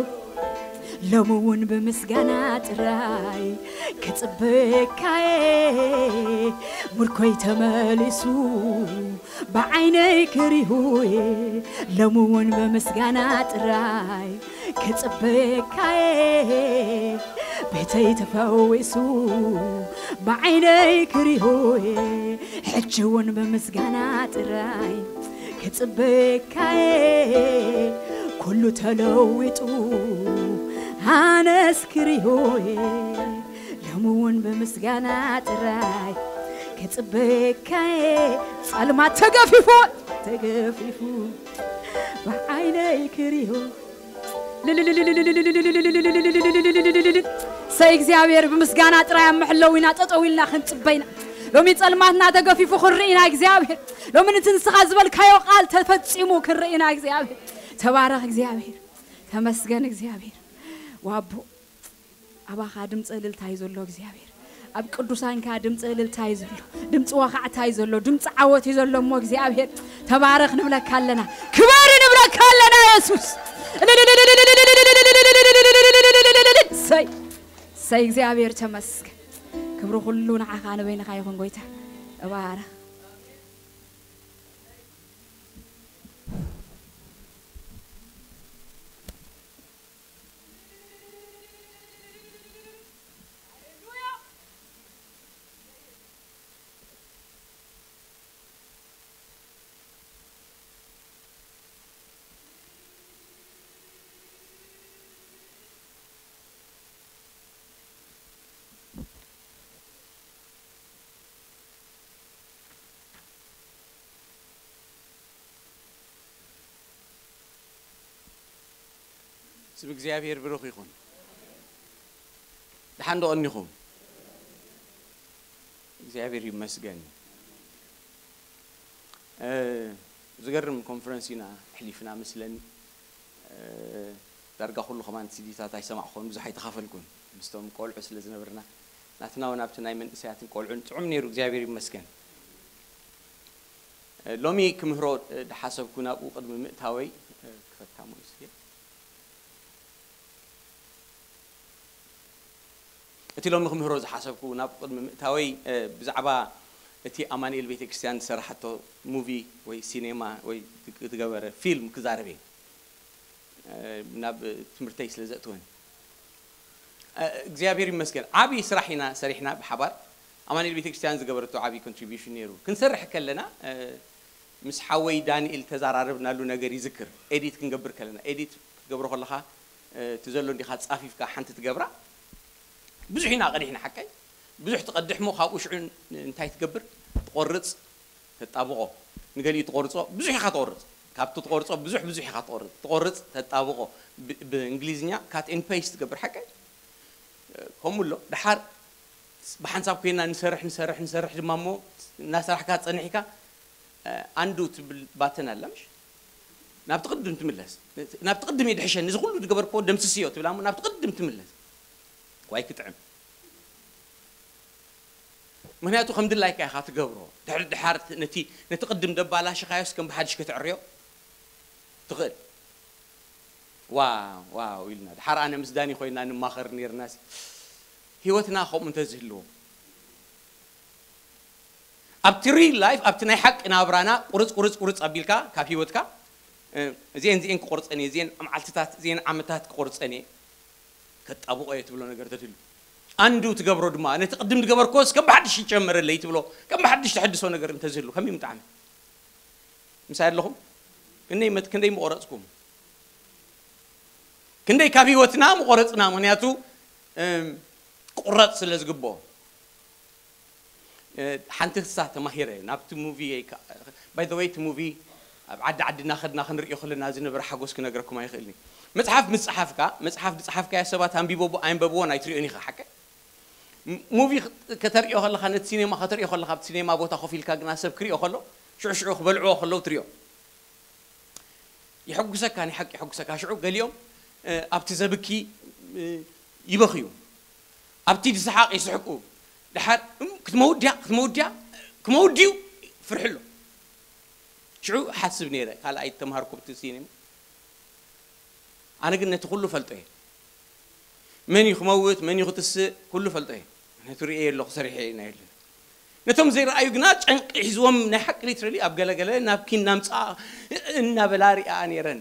ሎሚ እውን ብምስጋና ጥራይ ክጽበየካየ ምርኮይ ተመሊሱ ብዓይነይ ክሪሁየ ሎሚ እውን ብምስጋና ጥራይ ክጽበየካየ ቤተይ ተፈዊሱ ብዓይነይ ክሪሁየ ሕጂ እውን ብምስጋና ጥራይ ክጽበየካየ ኩሉ ተለዊጡ ኣነስ ክሪሆየ ሎሚ እውን ብምስጋና ጥራይ ክጽበየካየ ጸልማት ተገፊፉ ተገፊፉ ብዓይነይ ክሪሁ ሰይ እግዚኣብሔር ብምስጋና ጥራይ ኣብ መሕለው ኢና ጠጠው ኢልና ክንጽበይና ሎሚ ጸልማትና ተገፊፉ ክንርኢና እግዚኣብሔር ሎሚ ንቲ ንስኻ ዝበልካዮ ቃል ተፈጺሙ ክንርኢና እግዚኣብሔር ተባረኽ እግዚኣብሔር ተመስገን እግዚኣብሔር ዋቦ ኣባኻ ድምፂ እልልታ እዩ ዘሎ እግዚኣብሔር ኣብ ቅዱሳንካ ድምፂ እልልታ እዩ ዘሎ ድምፂ ወኻዕታ እዩ ዘሎ ድምፂ ዓወት እዩ ዘሎ እሞ እግዚኣብሔር ተባረኽ ንብለካ ኣለና ክበር ንብለካ ኣለና የሱስ ሰይ ሰይ እግዚኣብሔር ተመስገን ክብሪ ኩሉ ንዓኻ ንበይንኻ ይኹን ጎይታ እባረኽ ስም እግዚኣብሔር ብሩኽ ይኹን። ደሓን ዶ ቀኒኹም? እግዚኣብሔር ይመስገን። ዝገርም ኮንፈረንስ ኢና ኣሕሊፍና መስለኒ። ዳርጋ ኩሉ ከማን ሲዲታት ኣይሰማዕኹን ብዙሕ ኣይተኻፈልኩን ምስቶም ቆልዑ ስለ ዝነበርና ናትና እውን ኣብቲ ናይ መንእሰያትን ቆልዑን ጥዑም ነይሩ እግዚኣብሔር ይመስገን። ሎሚ ክምህሮ ድሓሰብኩ ናብኡ ቅድሚ ምእታወይ ክፈታሞ እዩ ስየ እቲ ሎሚ ክምህሮ ዝሓሰብኩ ናብ ቅድሚ ምእታወይ ብዛዕባ እቲ ኣማኑኤል ቤተክርስትያን ዝሰራሓቶ ሙቪ ወይ ሲኔማ ወይ ዝገበረ ፊልም ክዛረብ እየ ናብ ትምህርተይ ስለ ዘእትወን እግዚኣብሔር ይመስገን ዓብዪ ስራሕ ኢና ሰሪሕና ብሓባር ኣማኑኤል ቤተክርስትያን ዝገበረቶ ዓብዪ ኮንትሪቢሽን ነይሩ ክንሰርሕ ከለና ምስ ሓወይ ዳንኤል ተዛራረብናሉ ነገር ይዝክር ኤዲት ክንገብር ከለና ኤዲት ክትገብሮ ከለካ እቲ ዘሎ እንዲካ ፃፊፍካ ሓንቲ ትገብራ ብዙሕ ኢና ቀዲሕና ሓቀይ ብዙሕ ትቀድሕ ሞ ካብኡ ሽዑ እንታይ ትገብር ትቆርፅ ተጣብቆ ንገሊኡ ትቆርፆ ብዙሕ ኢካ ትቆርፅ ካብቲ ትቆርፆ ብዙሕ ብዙሕ ኢካ ትቆርፅ ትቆርፅ ተጣብቆ ብእንግሊዝኛ cut and paste ትገብር ሓቀይ ከምኡ ኣሎ ድሓር ብሓንሳብ ኮይና ንሰርሕ ንሰርሕ ንሰርሕ ድማ እሞ እናሰራሕካ ፀኒሕካ ኣንዱ ትብል ባተን ኣላ ምሽ ናብቲ ቅድም ትምለስ ናብቲ ቅድም የድሕሸኒ እዚ ኩሉ ዝገበርክዎ ደምስስዮ ትብላ እሞ ናብቲ ቅድም ትምለስ ዋይ ክጥዕም ምክንያቱ ከም ድላይካ ኢኻ ትገብሮ ድሕሪ ድሓር ነቲ ነቲ ቅድም ደባላሽኻዮስ ከም ብሓድሽ ከተዕርዮ ትኽእል ዋው ዋው ኢልና ድሓር ኣነ ምስ ዳኒ ኮይና ንማኸር ነርና። ህይወትና ከምኡ እንተዝህልዎ ኣብቲ ሪል ላይፍ ኣብቲ ናይ ሓቂ ናብራና ቁርፅ ቁርፅ ቁርፅ ኣቢልካ ካብ ህይወትካ እዚአን እዚአን ክቆርፀን እየ እዚአን መዓልትታት እዚአን ዓመታት ክቆርፀን እየ ከጣብቆ እየ ትብሎ ነገር ተትህሉ ኣንዱ ትገብሮ ድማ ነቲ ቅድም ዝገበርኮስ ከም ብሓድሽ ይጨመረለይ ትብሎ ከም ብሓድሽ ተሐድሶ ነገር እንተዝህሉ ከመይ ምጣዕሚ ምሳይ ኣለኹም ክንደይ መት ክንደይ ምቆረፅኩም ክንደይ ካብ ህይወትና ምቆረፅና ምክንያቱ ክቁረፅ ስለ ዝግብኦ ሓንቲ ክሳ ተማሂረ ናብቲ ሙቪ ባይ ወይ እቲ ሙቪ ኣብ ዓዲ ዓድና ከድና ክንሪኦ ከለና ዝነበረ ሓጎስ ክነግረኩም ኣይኽእልን መፅሓፍ ምስ ፀሓፍካ መፅሓፍ ዝፀሓፍካዮ ሰባት ኣንቢቦ ኣየንበብዎን ኣይትሪኦን ኢኻ ሓቀ ሙቪ ከተርእዮ ከለኻ ነቲ ሲኔማ ከተርእዮ ከለኻ ኣብቲ ሲኔማ ቦታ ኮፍ ኢልካ ግና ሰብ ክሪኦ ከሎ ሽዑ ሽዑ ክበልዕዎ ከለዉ ትሪኦ የሐጉሰካ ናይ ሓቂ የሐጉሰካ ሽዑ ገሊኦም ኣብቲ ዘብኪ ይበኽዩ ኣብቲ ዝሰሓቕ ይስሕቁ ድሓር ክትመውድያ ክትመውድያ ክመውድዩ ፍርሒ ኣሎ ሽዑ ሓስብ ነይረ ካልኣይ ተምሃርኩ ብቲ ሲኔማ ኣነ ግን ነቲ ኩሉ ፈልጦ እየ መን እዩ ክመውት መን እዩ ክትስእ ኩሉ ፈልጦ እየ ነቲ ርእየ ኣለኹ ሰሪሐ ኢና የለን ነቶም ዘይረኣዩ ግና ጨንቂ ሒዝዎም ናይ ሓቂ ሊትረሊ ኣብ ገለገለ ናብ ኪን ናምፅኣ እናበላ ሪኣ ነይረን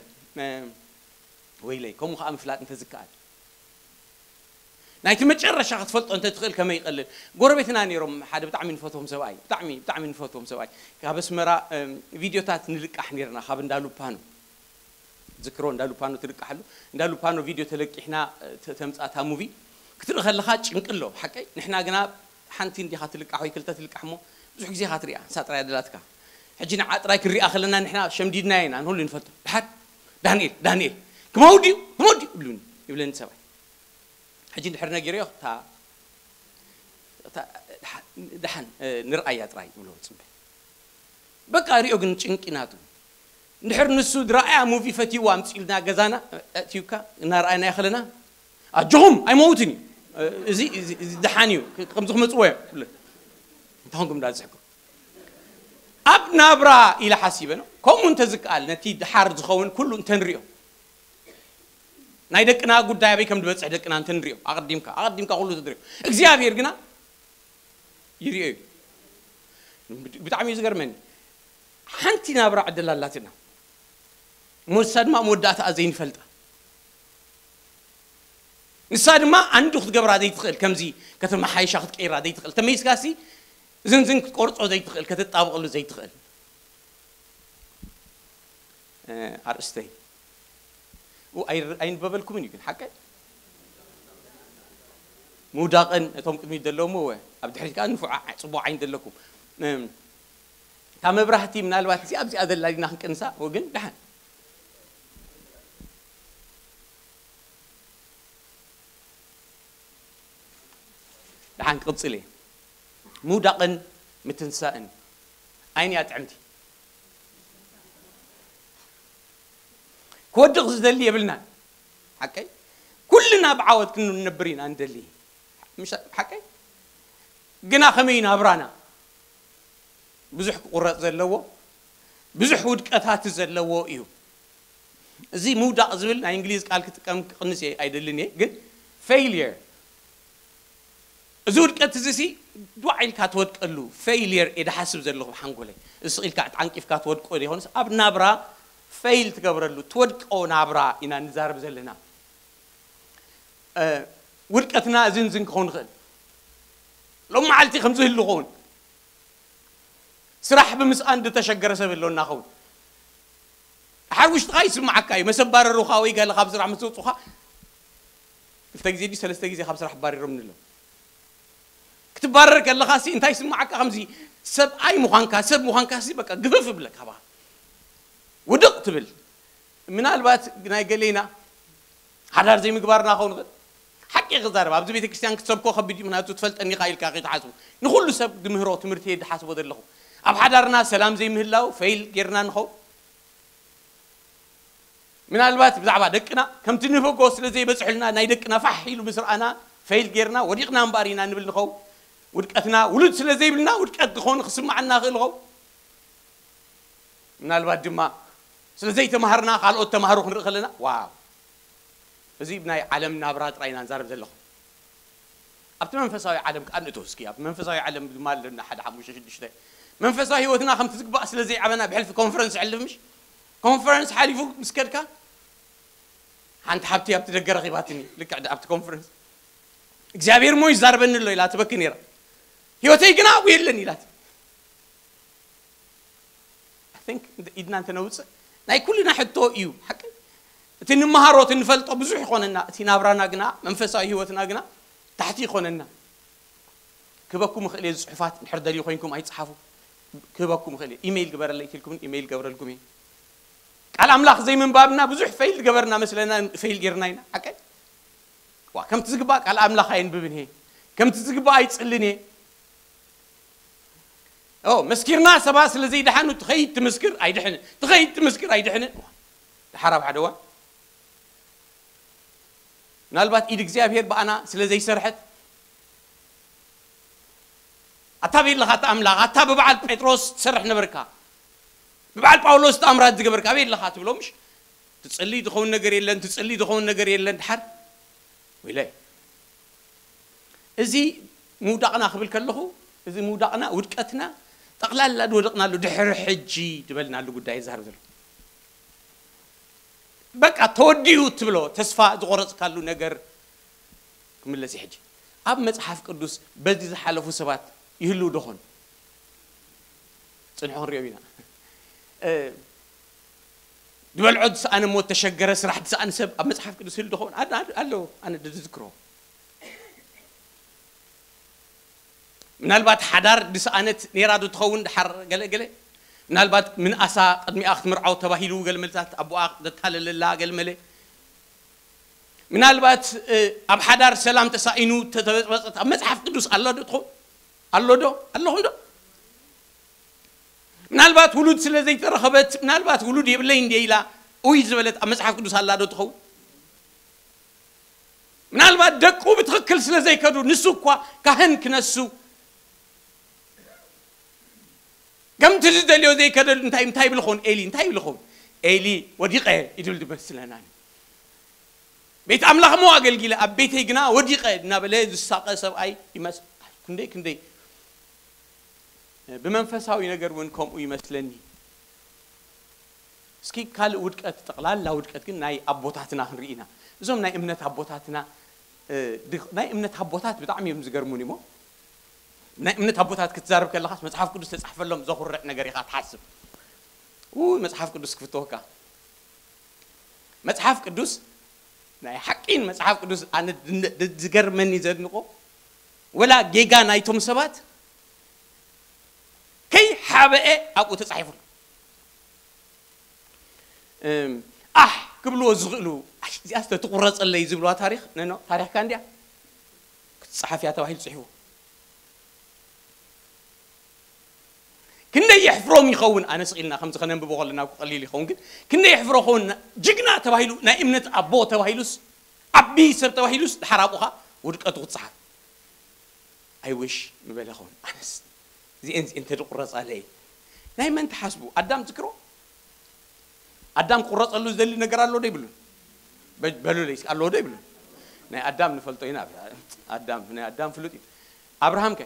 ወይለይ ከምኡ ከዓ ምፍላጥ እንተዝከኣል ናይቲ መጨረሻ ክትፈልጦ እንተ ትኽእል ከመይ ይቐልል ጎረቤትና ነይሮም ሓደ ብጣዕሚ ንፈትዎም ሰብኣይ ብጣዕሚ ብጣዕሚ ንፈትዎም ሰብኣይ ካብ ኣስመራ ቪድዮታት ንልቃሕ ነይርና ካብ እንዳሉፓኖ ዝክሮ እንዳ ሉፓኖ ትልቃሓሉ እንዳ ሉፓኖ ቪድዮ ተለቂሕና ተምፃታ ሙቪ ክትርኢ ከለካ ጭንቂ ኣሎ ሓቀይ ንሕና ግና ሓንቲ እንዲኻ ትልቃሕ ወይ ክልተ ትልቃሕ እሞ ብዙሕ ግዜ ካ ትሪኣ ንሳ ጥራይ ኣደላትካ ሕጂ ንዓ ጥራይ ክንሪኣ ከለና ንሕና ሸምዲድና ኢና ንሁሉ ንፈልጦ ድሓር ዳንኤል ዳንኤል ክመውድ እዩ ክመውድ እዩ ይብሉኒ ይብለኒ ሰብኣይ ሕጂ እንድሕር ነጊረዮ እታ ደሓን ንርኣያ ጥራይ ይብሎ ፅበ በቃ ሪኦ ግን ጭንቂ ናቱ እንድሕር ንሱ ዝረኣያ ሙቪ ፈትይዋ ኣምፅእልና ገዛና ኣእትዩካ እናረኣና ይኸለና ኣጆኹም ኣይመውትን እዩ እዚ ደሓን እዩ ከምዚ ክመፅዎ እዮም እንተኾንኩም እንዳዝሕኩም ኣብ ናብራ ኢለ ሓሲበ ነው ከምኡ እንተዝከኣል ነቲ ድሓር ዝኸውን ኩሉ እንተንሪኦ ናይ ደቅና ጉዳይ ኣበይ ከም ዝበፅሕ ደቅና እንተ ንሪኦ ኣቐዲምካ ኣቐዲምካ ኩሉ ትሪኦ እግዚኣብሔር ግና ይሪኦ እዩ ብጣዕሚ እዩ ዝገርመኒ ሓንቲ ናብራ ዕድል ኣላትና እሞ ንሳ ድማ መወዳእታኣ ዘይንፈልጣ ንሳ ድማ ኣንዱ ክትገብራ ዘይትኽእል ከምዚ ከተመሓይሻ ክትቀይራ ዘይትኽእል ተመይስካሲ ዝንዝን ክትቆርፆ ዘይትኽእል ከተጣብቐሉ ዘይትኽእል ኣርእስተይ ኣይንበበልኩምን እዩ ግን ሓቀ ምውዳቕን እቶም ቅድሚት ዘለዎም እወ ኣብ ድሕሪት ከዓ ንፉዕ ፅቡቅ ዓይን ዘለኩም እታ መብራህቲ ምናልባት እዚኣ ኣብዚኣ ዘላ ዲና ክንቅንሳ ግን ደሓን ደሓን ክቕፅል እየ ምውዳቕን ምትንሳእን ዓይንያ ጥዕምቲ ክወድቕ ዝደሊ የብልናን ሓቀይ ኩልና ብዓወት ክንነብር ኢና ንደሊ ሓቀይ ግና ከመይ ናብራና ብዙሕ ክቁረፅ ዘለዎ ብዙሕ ውድቀታት ዘለዎ እዩ እዚ ምውዳቕ ዝብል ናይ እንግሊዝ ቃል ክጥቀም ክቕንስ እየ ኣይደልን እየ ግን ፌይልየር እዚ ውድቀት እዚ ሲ ዱዓ ኢልካ ትወድቀሉ ፌይልየር እየ ድሓስብ ዘለኹ ሓንጎለይ እዚ ኢልካ ዓንቂፍካ ትወድቆ ዘይኮነስ ኣብ ናብራ ፌይል ትገብረሉ ትወድቆ ናብራ ኢና ንዛረብ ዘለና ውድቀትና እዝን ዝን ክኸውን ይኽእል ሎም መዓልቲ ከምዚ ህሉ ኸውን ስራሕ ብምስኣን ዝተሸገረ ሰብ ኣሎ እናኸውን ድሓር ውሽጥኻ ይስምዓካ እዩ መሰባረሩኻ ወይ ገለ ካብ ስራሕ ምስ ወፁኻ ክልተ ግዜ ድዩ ሰለስተ ግዜ ካብ ስራሕ ባሪሮም ንሎ ክትባረር ከለኻ ሲ እንታይ ይስምዓካ ከምዚ ሰብኣይ ምዃንካ ሰብ ምዃንካ ሲ በቃ ግፍፍ ይብለካ ባ ውድቕ ትብል ምናልባት ናይ ገሌና ሓዳር ዘይምግባርና ከው ንኽእል ሓቂ ክዛረብ ኣብዚ ቤተ ክርስቲያን ክትሰብኮ ከቢድ እዩ ምክንያቱ ትፈልጠኒ ኢኻ ኢልካ ከይትሓስቡ ንኩሉ ሰብ ዝምህሮ ትምህርቲ እየ ዝሓስቦ ዘለኹ ኣብ ሓዳርና ሰላም ዘይምህላው ፈይል ጌርና ንኸው ምናልባት ብዛዕባ ደቅና ከምቲ ንፈጎ ስለ ዘይበፅሑልና ናይ ደቅና ፋሕ ኢሉ ምስ ረኣና ፈይል ጌርና ወዲቕና እምበኣር ኢና ንብል ንኸው ውድቀትና ውሉድ ስለ ዘይብልና ውድቀት ዝኾኑ ክስማዓና ክእል ኸው ምናልባት ድማ ስለ ዘይተማሃርና ካልኦት ተማሃሩ ክንርኢ ከለና ዋው እዚ ብናይ ዓለም ናብራ ጥራይ ኢና ንዛረብ ዘለኹ። ኣብቲ መንፈሳዊ ዓለም ከኣ ንእቶ እስኪ። ኣብ መንፈሳዊ ዓለም ድማ ኣለና ሓደ ሓሙሽተ ሽዱሽተ። መንፈሳዊ ህይወትና ከምቲ ዝግባእ ስለ ዘይዓበና ብሕልፊ ኮንፈረንስ ሕልፍ ምሽ? ኮንፈረንስ ሓሊፉ ምስ ከድካ ሓንቲ ሓብቲ ኣብቲ ደገ ረኺባትኒ። ልክዕ ኣብቲ ኮንፈረንስ እግዚኣብሔር እሞ ይዛረበኒ ኣሎ ኢላ ትበኪ ነይራ። ህይወተይ ግና ኣብኡ የለን ኢላት። I think ኢድና እንተነውፅእ ናይ ኩልና ሕቶ እዩ ሓቂ። እቲ ንመሃሮ እቲ ንፈልጦ ብዙሕ ይኾነና፣ እቲ ናብራና ግና መንፈሳዊ ህይወትና ግና ታሕቲ ይኾነና። ክበኩም እኽእል እየ፣ ዝፅሑፋት እንድሕር ደልዩ ኮይንኩም ኣይፅሓፉ። ክበኩም እኽእል እየ። ኢሜይል ግበረለይ ትልኩም ኢሜይል ገብረልኩም እየ። ቃል ኣምላኽ ዘይምንባብና ብዙሕ ፌይል ገበርና መስለና፣ ፌይል ጌርና ኢና። ሓቀይ ዋ ከምቲ ዝግባእ ቃል ኣምላኽ ኣይንብብን እየ፣ ከምቲ ዝግባእ ኣይፅልን እየ። ኦ መስኪርና ሰባት ስለ ዘይደሓኑ ትኸይድ ትምስክር ኣይድሕንን፣ ትኸይድ ትምስክር ኣይድሕንን። ድሓር ኣብ ሓደ እዋን ምናልባት ኢድ እግዚኣብሔር ብኣና ስለ ዘይሰርሐት ኣታ ቤለኻ እቲ ኣምላኽ ኣታ ብበዓል ጴጥሮስ ትሰርሕ ነበርካ፣ ብበዓል ጳውሎስ ተኣምራት ዝገበርካ ኣበይ ኣለኻ ትብሎ ምሽ? ትጽሊ ዝኸውን ነገር የለን፣ ትጽሊ ዝኸውን ነገር የለን። ድሓር ወይለይ እዚ ምውዳቕና ክብል ከለኹ፣ እዚ ምውዳቕና ውድቀትና ጠቕላላ ዝወደቕናሉ ድሕሪ ሕጂ ዝበልናሉ ጉዳይ ይዛረብ ዘሎ። በቃ ተወዲኡ ትብሎ ተስፋ ዝቆረጽካሉ ነገር ክምለስ ሕጂ ኣብ መጽሓፍ ቅዱስ በዚ ዝሓለፉ ሰባት ይህልው ዶኾን? ጽንሑ ክንሪኦም ኢና። እ፣ ዝበልዖ ዝሰኣነ ሞት ተሸገረ፣ ስራሕ ዝሰኣነ ሰብ ኣብ መጽሓፍ ቅዱስ ህል ዶኾን? ኣድ-፣ ኣድ-፣ ኣሎ፣ ኣነ ዝዝክሮ። ምናልባት ሓዳር ዝሰኣነት ነይራ ዶ ትኸውን? ድሓር ገለ ገለ ምናልባት ምንኣሳ ቅድሚኣ ክትምርዓው ተባሂሉ ገለ መልታት ኣቦኣ ዘታለለላ ገለ መለ ምናልባት እ፣ ኣብ ሓዳር ሰላም ተሳኢኑ ተተበጥበጠት ኣብ መጽሓፍ ቅዱስ ኣሎ ዶ ትኸውን? ኣሎ ዶ? ኣለኹም ዶ? ምናልባት ውሉድ ስለ ዘይተረኸበት ምናልባት ውሉድ የብለይ እንደ ኢላ ኡይ ዝበለት ኣብ መጽሓፍ ቅዱስ ኣላ ዶ ትኸውን? ምናልባት ደቁ ብትኽክል ስለ ዘይከዱ ንሱ እኳ ካህን ክነሱ ከምቲ ዝደልዮ ዘይከደሉ እንታይ እንታይ ይብል ኸውን? ኤሊ እንታይ ይብል ኸውን? ኤሊ ወዲቐ ይድብል ዝመስለና። ቤት ኣምላኽ እሞ ኣገልጊለ ኣብ ቤተይ ግና ወዲቐ እናበለ ዝሳቐ ሰብኣይ ይመስ-፣ ክንደይ ክንደይ ብመንፈሳዊ ነገር እውን ከምኡ ይመስለኒ። እስኪ ካልእ ውድቀት፣ ጠቕላላ ውድቀት ግን ናይ ኣቦታትና ክንርኢ ኢና። እዞም ናይ እምነት ኣቦታትና፣ እ፣ ድኽ-፣ ናይ እምነት ኣቦታት ብጣዕሚ እዮም ዝገርሙኒ እሞ፣ ናይ እምነት ኣቦታት ክትዛረብ ከለኻስ መጽሓፍ ቅዱስ ተጻሕፈሎም ዘኹርዕ ነገር ኢኻ ትሓስብ። ውይ፣ መጽሓፍ ቅዱስ ክፍትወካ። መጽሓፍ ቅዱስ ናይ ሓቂን መጽሓፍ ቅዱስ ኣነ ድ-፣ ድ-፣ ዝገርመኒ ዘድንቆ ወላ ጌጋ ናይቶም ሰባት ከይሓበኤ ኣብኡ ተጻሒፉ ኣሎ። እም፣ ኣሕ ክብልዎ ዝኽእሉ፣ ኣሽ፣ እዚኣስ ተትቑረጸለይ ዝብልዋ ታሪኽ፣ ነኖ፣ ታሪኽካ እንድያ ክትጸሓፍ እያ ተባሂሉ ጽሒፉ። ክንደይ የሕፍሮም ይኸውን? ኣነ ስቕ ኢልና ከምዚ ከነንብቦ ከለና እኮ ቀሊል ይኸውን፣ ግን ክንደይ የሕፍሮ ይኸውን? ጅግና ተባሂሉ፣ ናይ እምነት ኣቦ ተባሂሉስ፣ ዓቢ ሰብ ተባሂሉስ፣ ድሓር ኣብኡኻ ውድቀቱ ክትጸሓፍ። ኣይ ዊሽ ምበለ ኸውን። ኣነስ እዚኤን እዚኤን ተድቁረጻለይ። ናይ መን ትሓስቡ? ኣዳም ትዝክሮ? ኣዳም ክቁረጸሉ ዝደሊ ነገር ኣሎ ዶ ይብሉን? በ-፣ በሉለይ እስኪ፣ ኣሎ ዶ ይብሉን? ናይ ኣዳም ንፈልጦ ኢና። ኣዳም፣ ናይ ኣዳም ፍሉጥ እዩ። ኣብርሃም ከ?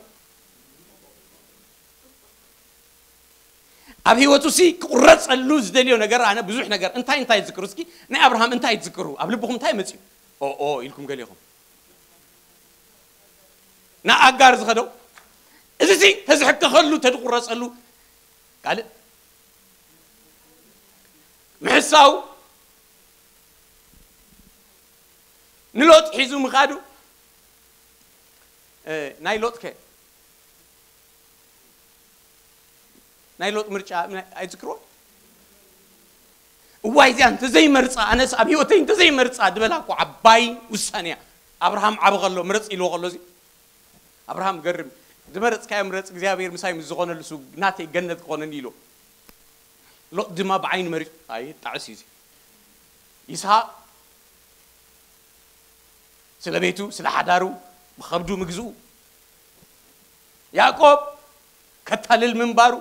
ኣብ ህይወቱ ሲ ክቁረጸሉ ዝደልዮ ነገር፣ ኣነ ብዙሕ ነገር፣ እንታይ እንታይ ትዝክሩ እስኪ? ናይ ኣብርሃም እንታይ ትዝክሩ? ኣብ ልብኹም እንታይ መጽዩ? ኦ፣ ኦ ኢልኩም ገሊኹም። ንኣጋር ዝኸደው፣ እዚ ሲ ተዝሕከኸሉ፣ ተዝቁረጸሉ፣ ካልእ ምሕሳው፣ ንሎጥ ሒዙ ምኻዱ፣ እ፣ ናይ ሎጥ ከ? ናይ ሎጥ ምርጫ ናይ-፣ ኣይትዝክርዎ? እዋይ፣ እዚኣ እንተዘይመርጻ፣ ኣነስ ኣብ ህይወተይ እንተዘይመርጻ ዝበላ እኮ ዓባይ ውሳኔ እያ። ኣብርሃም ዓቢ ከሎ፣ ምረጽ ኢልዎ ከሎ፣ እዚ ኣብርሃም ገርም፣ ዝመረጽካዮ ምረጽ፣ እግዚኣብሔር ምሳይ ምስ ዝኾነሉ፣ እሱ ናተይ ገነት ክኾነኒ ኢሉ። ሎጥ ድማ ብዓይኒ መሪጹ፣ ኣይ፣ ጣዕስ እዩ እዚ። ይስሐቅ ስለ ቤቱ፣ ስለ ሓዳሩ፣ ብኸብዱ ምግዝኡ፣ ያዕቆብ ከታልል ምንባሩ፣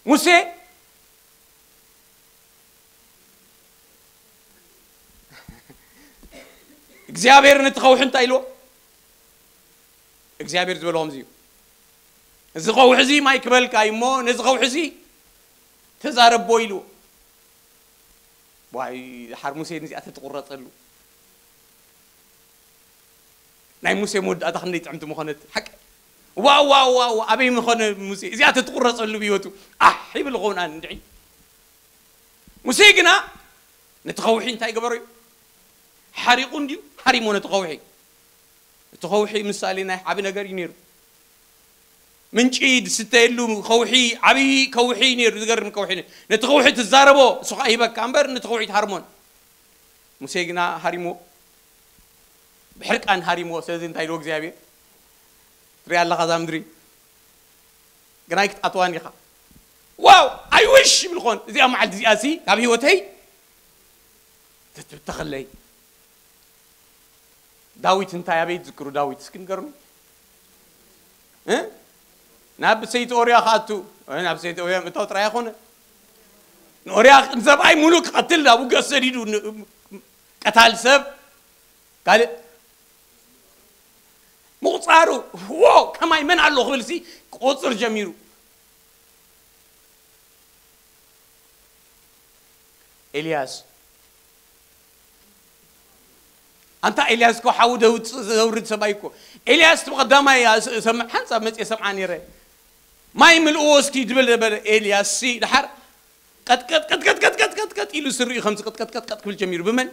ሙሴ እግዚኣብሔር ነቲ ኸውሒ እንታይ ኢልዎ? እግዚኣብሔር ዝበሎ ከምዚ እዩ፣ እዚ ኸውሒ እዚ ማይ ክበልካ እዩ እሞ ነዚ ኸውሒ እዚ ተዛረቦ ኢልዎ። ዋይ፣ ድሓር ሙሴ ነዚኣ ተትቁረፀሉ። ናይ ሙሴ መወዳእታ ክንደይ ጥዕምቲ ምኾነት ሓቂ። ዋው ዋው ዋው ዋው፣ ኣበይ ምኾነ ሙሴ እዚኣ ተትቁረፀሉ ብህይወቱ። ኣሕ ይብል ኸውን ኣነ እንድዒ። ሙሴ ግና ነቲ ኸውሒ እንታይ ገበሮ እዩ? ሓሪቑ እንድዩ ሓሪሞ ነቲ ኸውሒ። እቲ ኸውሒ ምሳሌ ናይ ዓቢ ነገር እዩ ነይሩ። ምንጪ ዝስተየሉ ኸውሒ፣ ዓቢ ከውሒ ነይሩ፣ ዝገርም ከውሒ ነይሩ። ነቲ ኸውሒ ትዛረቦ እሱ ኸዓ ይበካ እምበር ነቲ ኸውሒ ትሃርሞን። ሙሴ ግና ሃሪሞ፣ ብሕርቃን ሃሪሞ። ስለዚ እንታይ ኢልዎ እግዚኣብሔር? ትሪኣ ኣለኻ እዛ ምድሪ፣ ግናይ ክትኣትዋን ኢኻ። ዋው፣ ኣይውሽ ይብል ኾን እዚኣ መዓልቲ እዚኣ ሲ ካብ ህይወተይ ተትብተኸለይ። ዳዊት እንታይ ኣበይ ትዝክሩ? ዳዊት እስኪ ንገሩኒ። እ? ናብ ሰይቲ ኦርያ ክኣቱ፣ እ፣ ናብ ሰይቲ ኦርያ ምእታው ጥራይ ኣይኮነ። ንኦርያ ንሰብኣይ ሙሉእ ክቐትል ናብ ውግእ ሰዲዱ፣ ን-፣ ቀታል ሰብ። ካልእ ምቑጻሩ፣ ዎ፣ ከማይ መን ኣሎ ክብል ሲ ክቑጽር ጀሚሩ። ኤልያስ፣ ኣንታ ኤልያስ እኮ ሓዊ ደውጽ-፣ ዘውርድ ሰብኣይ እኮ። ኤልያስ እቲ ቀዳማይ ስ-፣ ሰምዕ፣ ሓንሳብ መጽየ ሰምዓ ነይረ። ማይ ምልእዎ እስኪ ድብል ነበረ ኤልያስ ሲ ድሓር ቀጥቀጥ፣ ቀጥቀጥ፣ ቀጥቀጥ፣ ቀጥቀጥ ኢሉ ስሪኡ ከምዚ ቀጥቀጥ፣ ቀጥቀጥ ክብል ጀሚሩ። ብመን?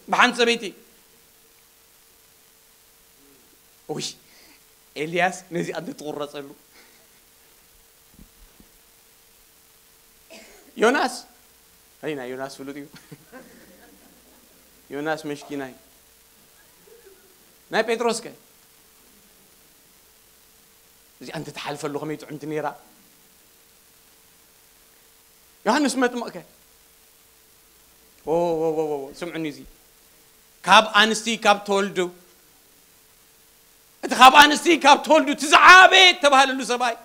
ብሓንቲ ሰበይቲ። ውይ፣ ኤልያስ ነዚኣ እንተትቑረጸሉ። ዮናስ፣ ኣይ፣ ናይ ዮናስ ፍሉጥ እዩ። ዮናስ መሽኪናይ። ናይ ጴጥሮስ ከ? እዚኣ እንተትሓልፈሉ ከመይ ጥዕምቲ ነይራ? ዮሃንስ መጥምቕ ከ? ዎ፣ ዎ፣ ዎ፣ ዎ፣ ዎ፣ ስምዑኒ እዚ። ካብ ኣንስቲ ካብ ተወልዱ፣ እቲ ካብ ኣንስቲ ካብ ተወልዱ እቲ ዝዓበየ እተባህለሉ ሰብኣይ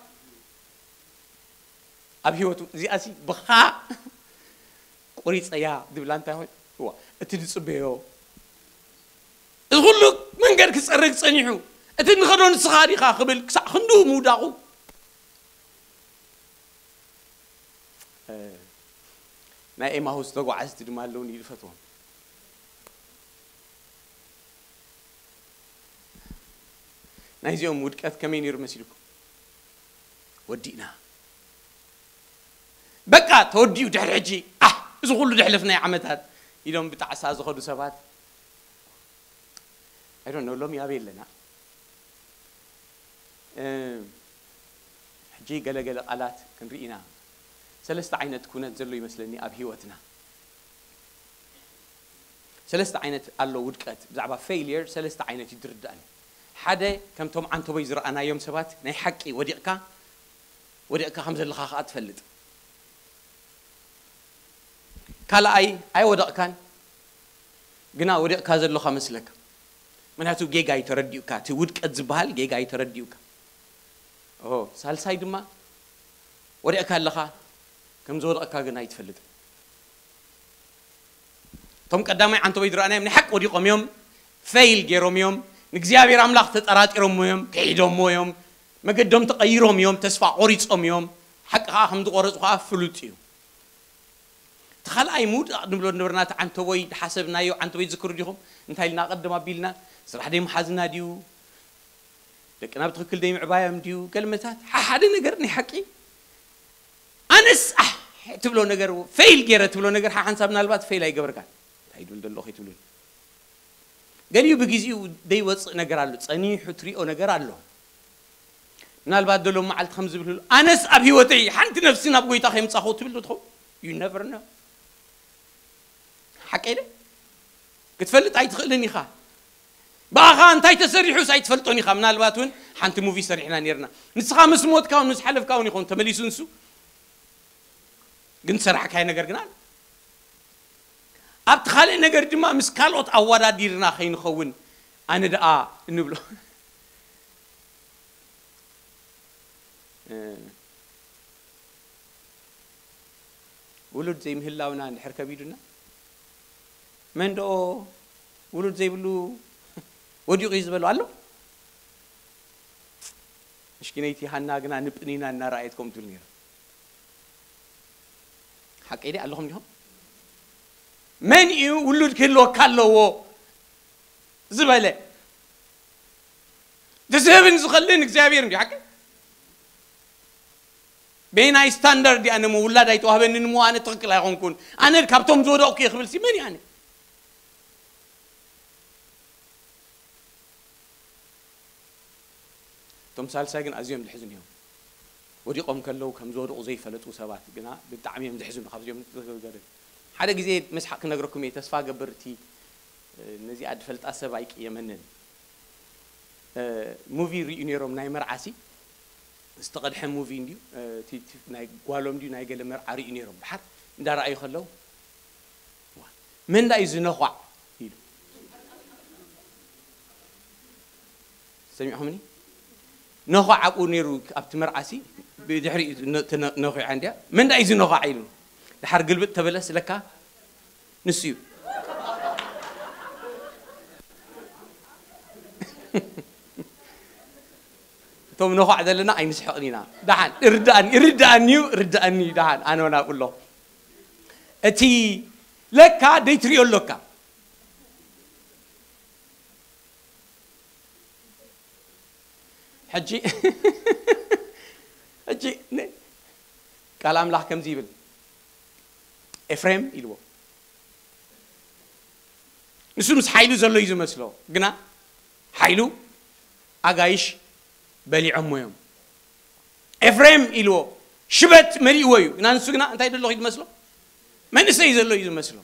ኣብ ህይወቱ እዚኣ ሲ ብኻ ቁሪፀያ ድብላ እንታይ ኾይ? እዋ፣ እቲ ዝፅበዮ፣ እዚ ኩሉ መንገድ ክፀርግ ፀኒሑ፣ እቲ ንኸዶ ንስኻ ዲኻ ክብል ክሳዕ ክንዱ ምውዳቑ። እ፣ ናይ ኤማሁስ ተጓዓዝቲ ድማ ኣለውኒ፣ ይፈትዎም። ናይዚኦም ውድቀት ከመይ ነይሩ መሲልኩም? ወዲእና። በቃ ተወዲኡ ድሕሪ ሕጂ፣ ኣህ፣ እዚ ኩሉ ደሕለፍናዮ ዓመታት ኢሎም ብጣዕሳ ዝኸዱ ሰባት፣ I don't know፣ ሎሚ ኣበይ ኣለና? እ፣ ሕጂ ገለ ገለ ቃላት ክንርኢ ኢና። ሰለስተ ዓይነት ኩነት ዘሎ ይመስለኒ ኣብ ህይወትና። ሰለስተ ዓይነት ኣሎ ውድቀት። ብዛዕባ ፌይልየር ሰለስተ ዓይነት እዩ ዝርዳእኒ። ሓደ፣ ከምቶም ዓንተቦይ ዝረኣናዮም ሰባት ናይ ሓቂ ወዲቕካ፣ ወዲቕካ ከም ዘለኻ ከኣ ትፈልጥ። ካልኣይ፣ ኣይወደቕካን፣ ግና ወዲቕካ ዘለኻ መስለካ። ምኽንያቱ ጌጋ እዩ ተረዲኡካ፣ እቲ ውድቀት ዝበሃል ጌጋ እዩ ተረዲኡካ። ኦ፣ ሳልሳይ ድማ፣ ወዲቕካ ኣለኻ፣ ከም ዝወደቕካ ግን ኣይትፈልጥን። እቶም ቀዳማይ ዓንተቦይ ዝረኣናዮም ናይ ሓቂ ወዲቖም እዮም፣ ፌይል ገይሮም እዮም፣ ንእግዚኣብሔር ኣምላኽ ተጠራጢሮም እዮም፣ ክሒዶሞ እዮም፣ መገዶም ተቐይሮም እዮም፣ ተስፋ ቆሪጾም እዮም። ሓቂ ከኣ ከም ዝቆረጹ ከኣ ፍሉጥ እዩ። እቲ ካልኣይ ምውዳቕ ንብሎ ዝነበርና፣ እቲ ዓንተቦይ ዝሓሰብናዮ ዓንተቦይ ትዝክሩ ዲኹም? እንታይ ኢልና ቀደም ኣቢልና፣ ስራሕ ደይ ምሓዝና ድዩ? ደቅና ብትኽክል ደይ ምዕባዮም ድዩ? ገለ መታት ሓ-፣ ሓደ ነገር ናይ ሓቂ ኣነስ ኣሕ ትብሎ ነገር፣ ፌይል ገይረ ትብሎ ነገር ሓ-፣ ሓንሳብ ምናልባት ፌይል ኣይገበርካን። እንታይ ይብል ዘሎ ከይትብሉን። ገሊኡ ብግዜኡ ደይወፅእ ነገር ኣሎ፣ ጸኒሑ ትሪኦ ነገር ኣሎ። ምናልባት ዶ ሎም መዓልቲ ከም ዝብል፣ ኣነስ ኣብ ህይወተይ ሓንቲ ነፍሲ ናብ ጎይታ ከየምጻኹ ትብል ዶ ትኸውን? You never know። ሓቀይ ደ? ክትፈልጥ ኣይትኽእልን ኢኻ። ብኣኻ እንታይ ተሰሪሑስ ኣይትፈልጦን ኢኻ። ምናልባት እውን ሓንቲ ሙቪ ሰሪሕና ነይርና። ንስኻ ምስ ሞትካ እውን ምስ ሓለፍካ እውን ይኸውን ተመሊሱ ንሱ። ግን ዝሰራሕካዮ ነገር ግን ኣሎ። ኣብቲ ካልእ ነገር ድማ ምስ ካልኦት ኣወዳዲርና ከይንኸውን ኣነ ደኣ እንብሎ። እ፣ ውሉድ ዘይምህላውና እንድሕር ከቢዱና፣ መን ደኦ ውሉድ ዘይብሉ ወዲቑ እዩ ዝበሉ ኣሎ። ምሽኪነይቲ ሃና ግና ንጥኒና እናረኣየት ከምኡ ትብል ነይራ። ሓቀይ ድየ ኣለኹም ዲኹም? መን እዩ ውሉድ ክህልወካ ኣለዎ ዝበለ? እቲ ዝህብን ዝኸልን እግዚኣብሔር እንዲ ሓቂ። በየናይ ስታንዳርድ እየ ኣነ እሞ ውላድ ኣይተዋህበንን እሞ ኣነ ትኽክል ኣይኾንኩን፣ ኣነ ካብቶም ዝወደቕኩ እየ ክብል ሲ መን እየ ኣነ? እቶም ሳልሳይ ግን ኣዝዮም ዝሕዝኑ እዮም። ወዲቖም ከለዉ ከም ዝወድቑ ዘይፈለጡ ሰባት ግና ብጣዕሚ እዮም ዝሕዝኑ። ካብዚኦም ንትዘገርገር ሓደ ግዜ መስሓቕ ክነግረኩም እየ። ተስፋ ገብር እቲ ነዚኣ ዝፈልጣ ሰብ ኣይቅየመንን። ሙቪ ርእዩ ነይሮም ናይ መርዓሲ ዝተቐድሐ ሙቪ እንድዩ። እቲ ናይ ጓሎም ድዩ ናይ ገለ መርዓ ርእዩ ነይሮም። ድሓር እንዳረኣዩ ከለዉ መን ዳ እዩ ዝነዃዕ ኢሉ ሰሚዕኹምኒ? ነዃዕ ኣብኡ ነይሩ ኣብቲ መርዓሲ ብድሕሪኡ ነኺዓ እንድያ። መን ዳ እዩ ዝነዃዕ ኢሉ። ድሓር ግልብጥ ተበለስ ለካ ንሱ እዩ። እቶም ነዃዕ ዘለና ኣይንስሕቕን ኢና። ደሓን ይርድኣኒ፣ ይርድኣኒ እዩ፣ ይርድኣኒ እዩ። ደሓን ኣነ እውን ኣብኡ ኣለኹ። እቲ ለካ ደይትሪኦ ኣሎካ። ሕጂ ሕጂ ቃል ኣምላኽ ከምዚ ይብል፣ ኤፍሬም ኢልዎ። ንሱ ምስ ሓይሉ ዘሎ እዩ ዝመስሎ፣ ግና ሓይሉ ኣጋይሽ በሊዖሞ እዮም። ኤፍሬም ኢልዎ ሽበት መሊእዎ እዩ፣ ግና ንሱ ግና እንታይ ዘለኹ እዩ ዝመስሎ? መንእሰይ ዘሎ እዩ ዝመስሎ።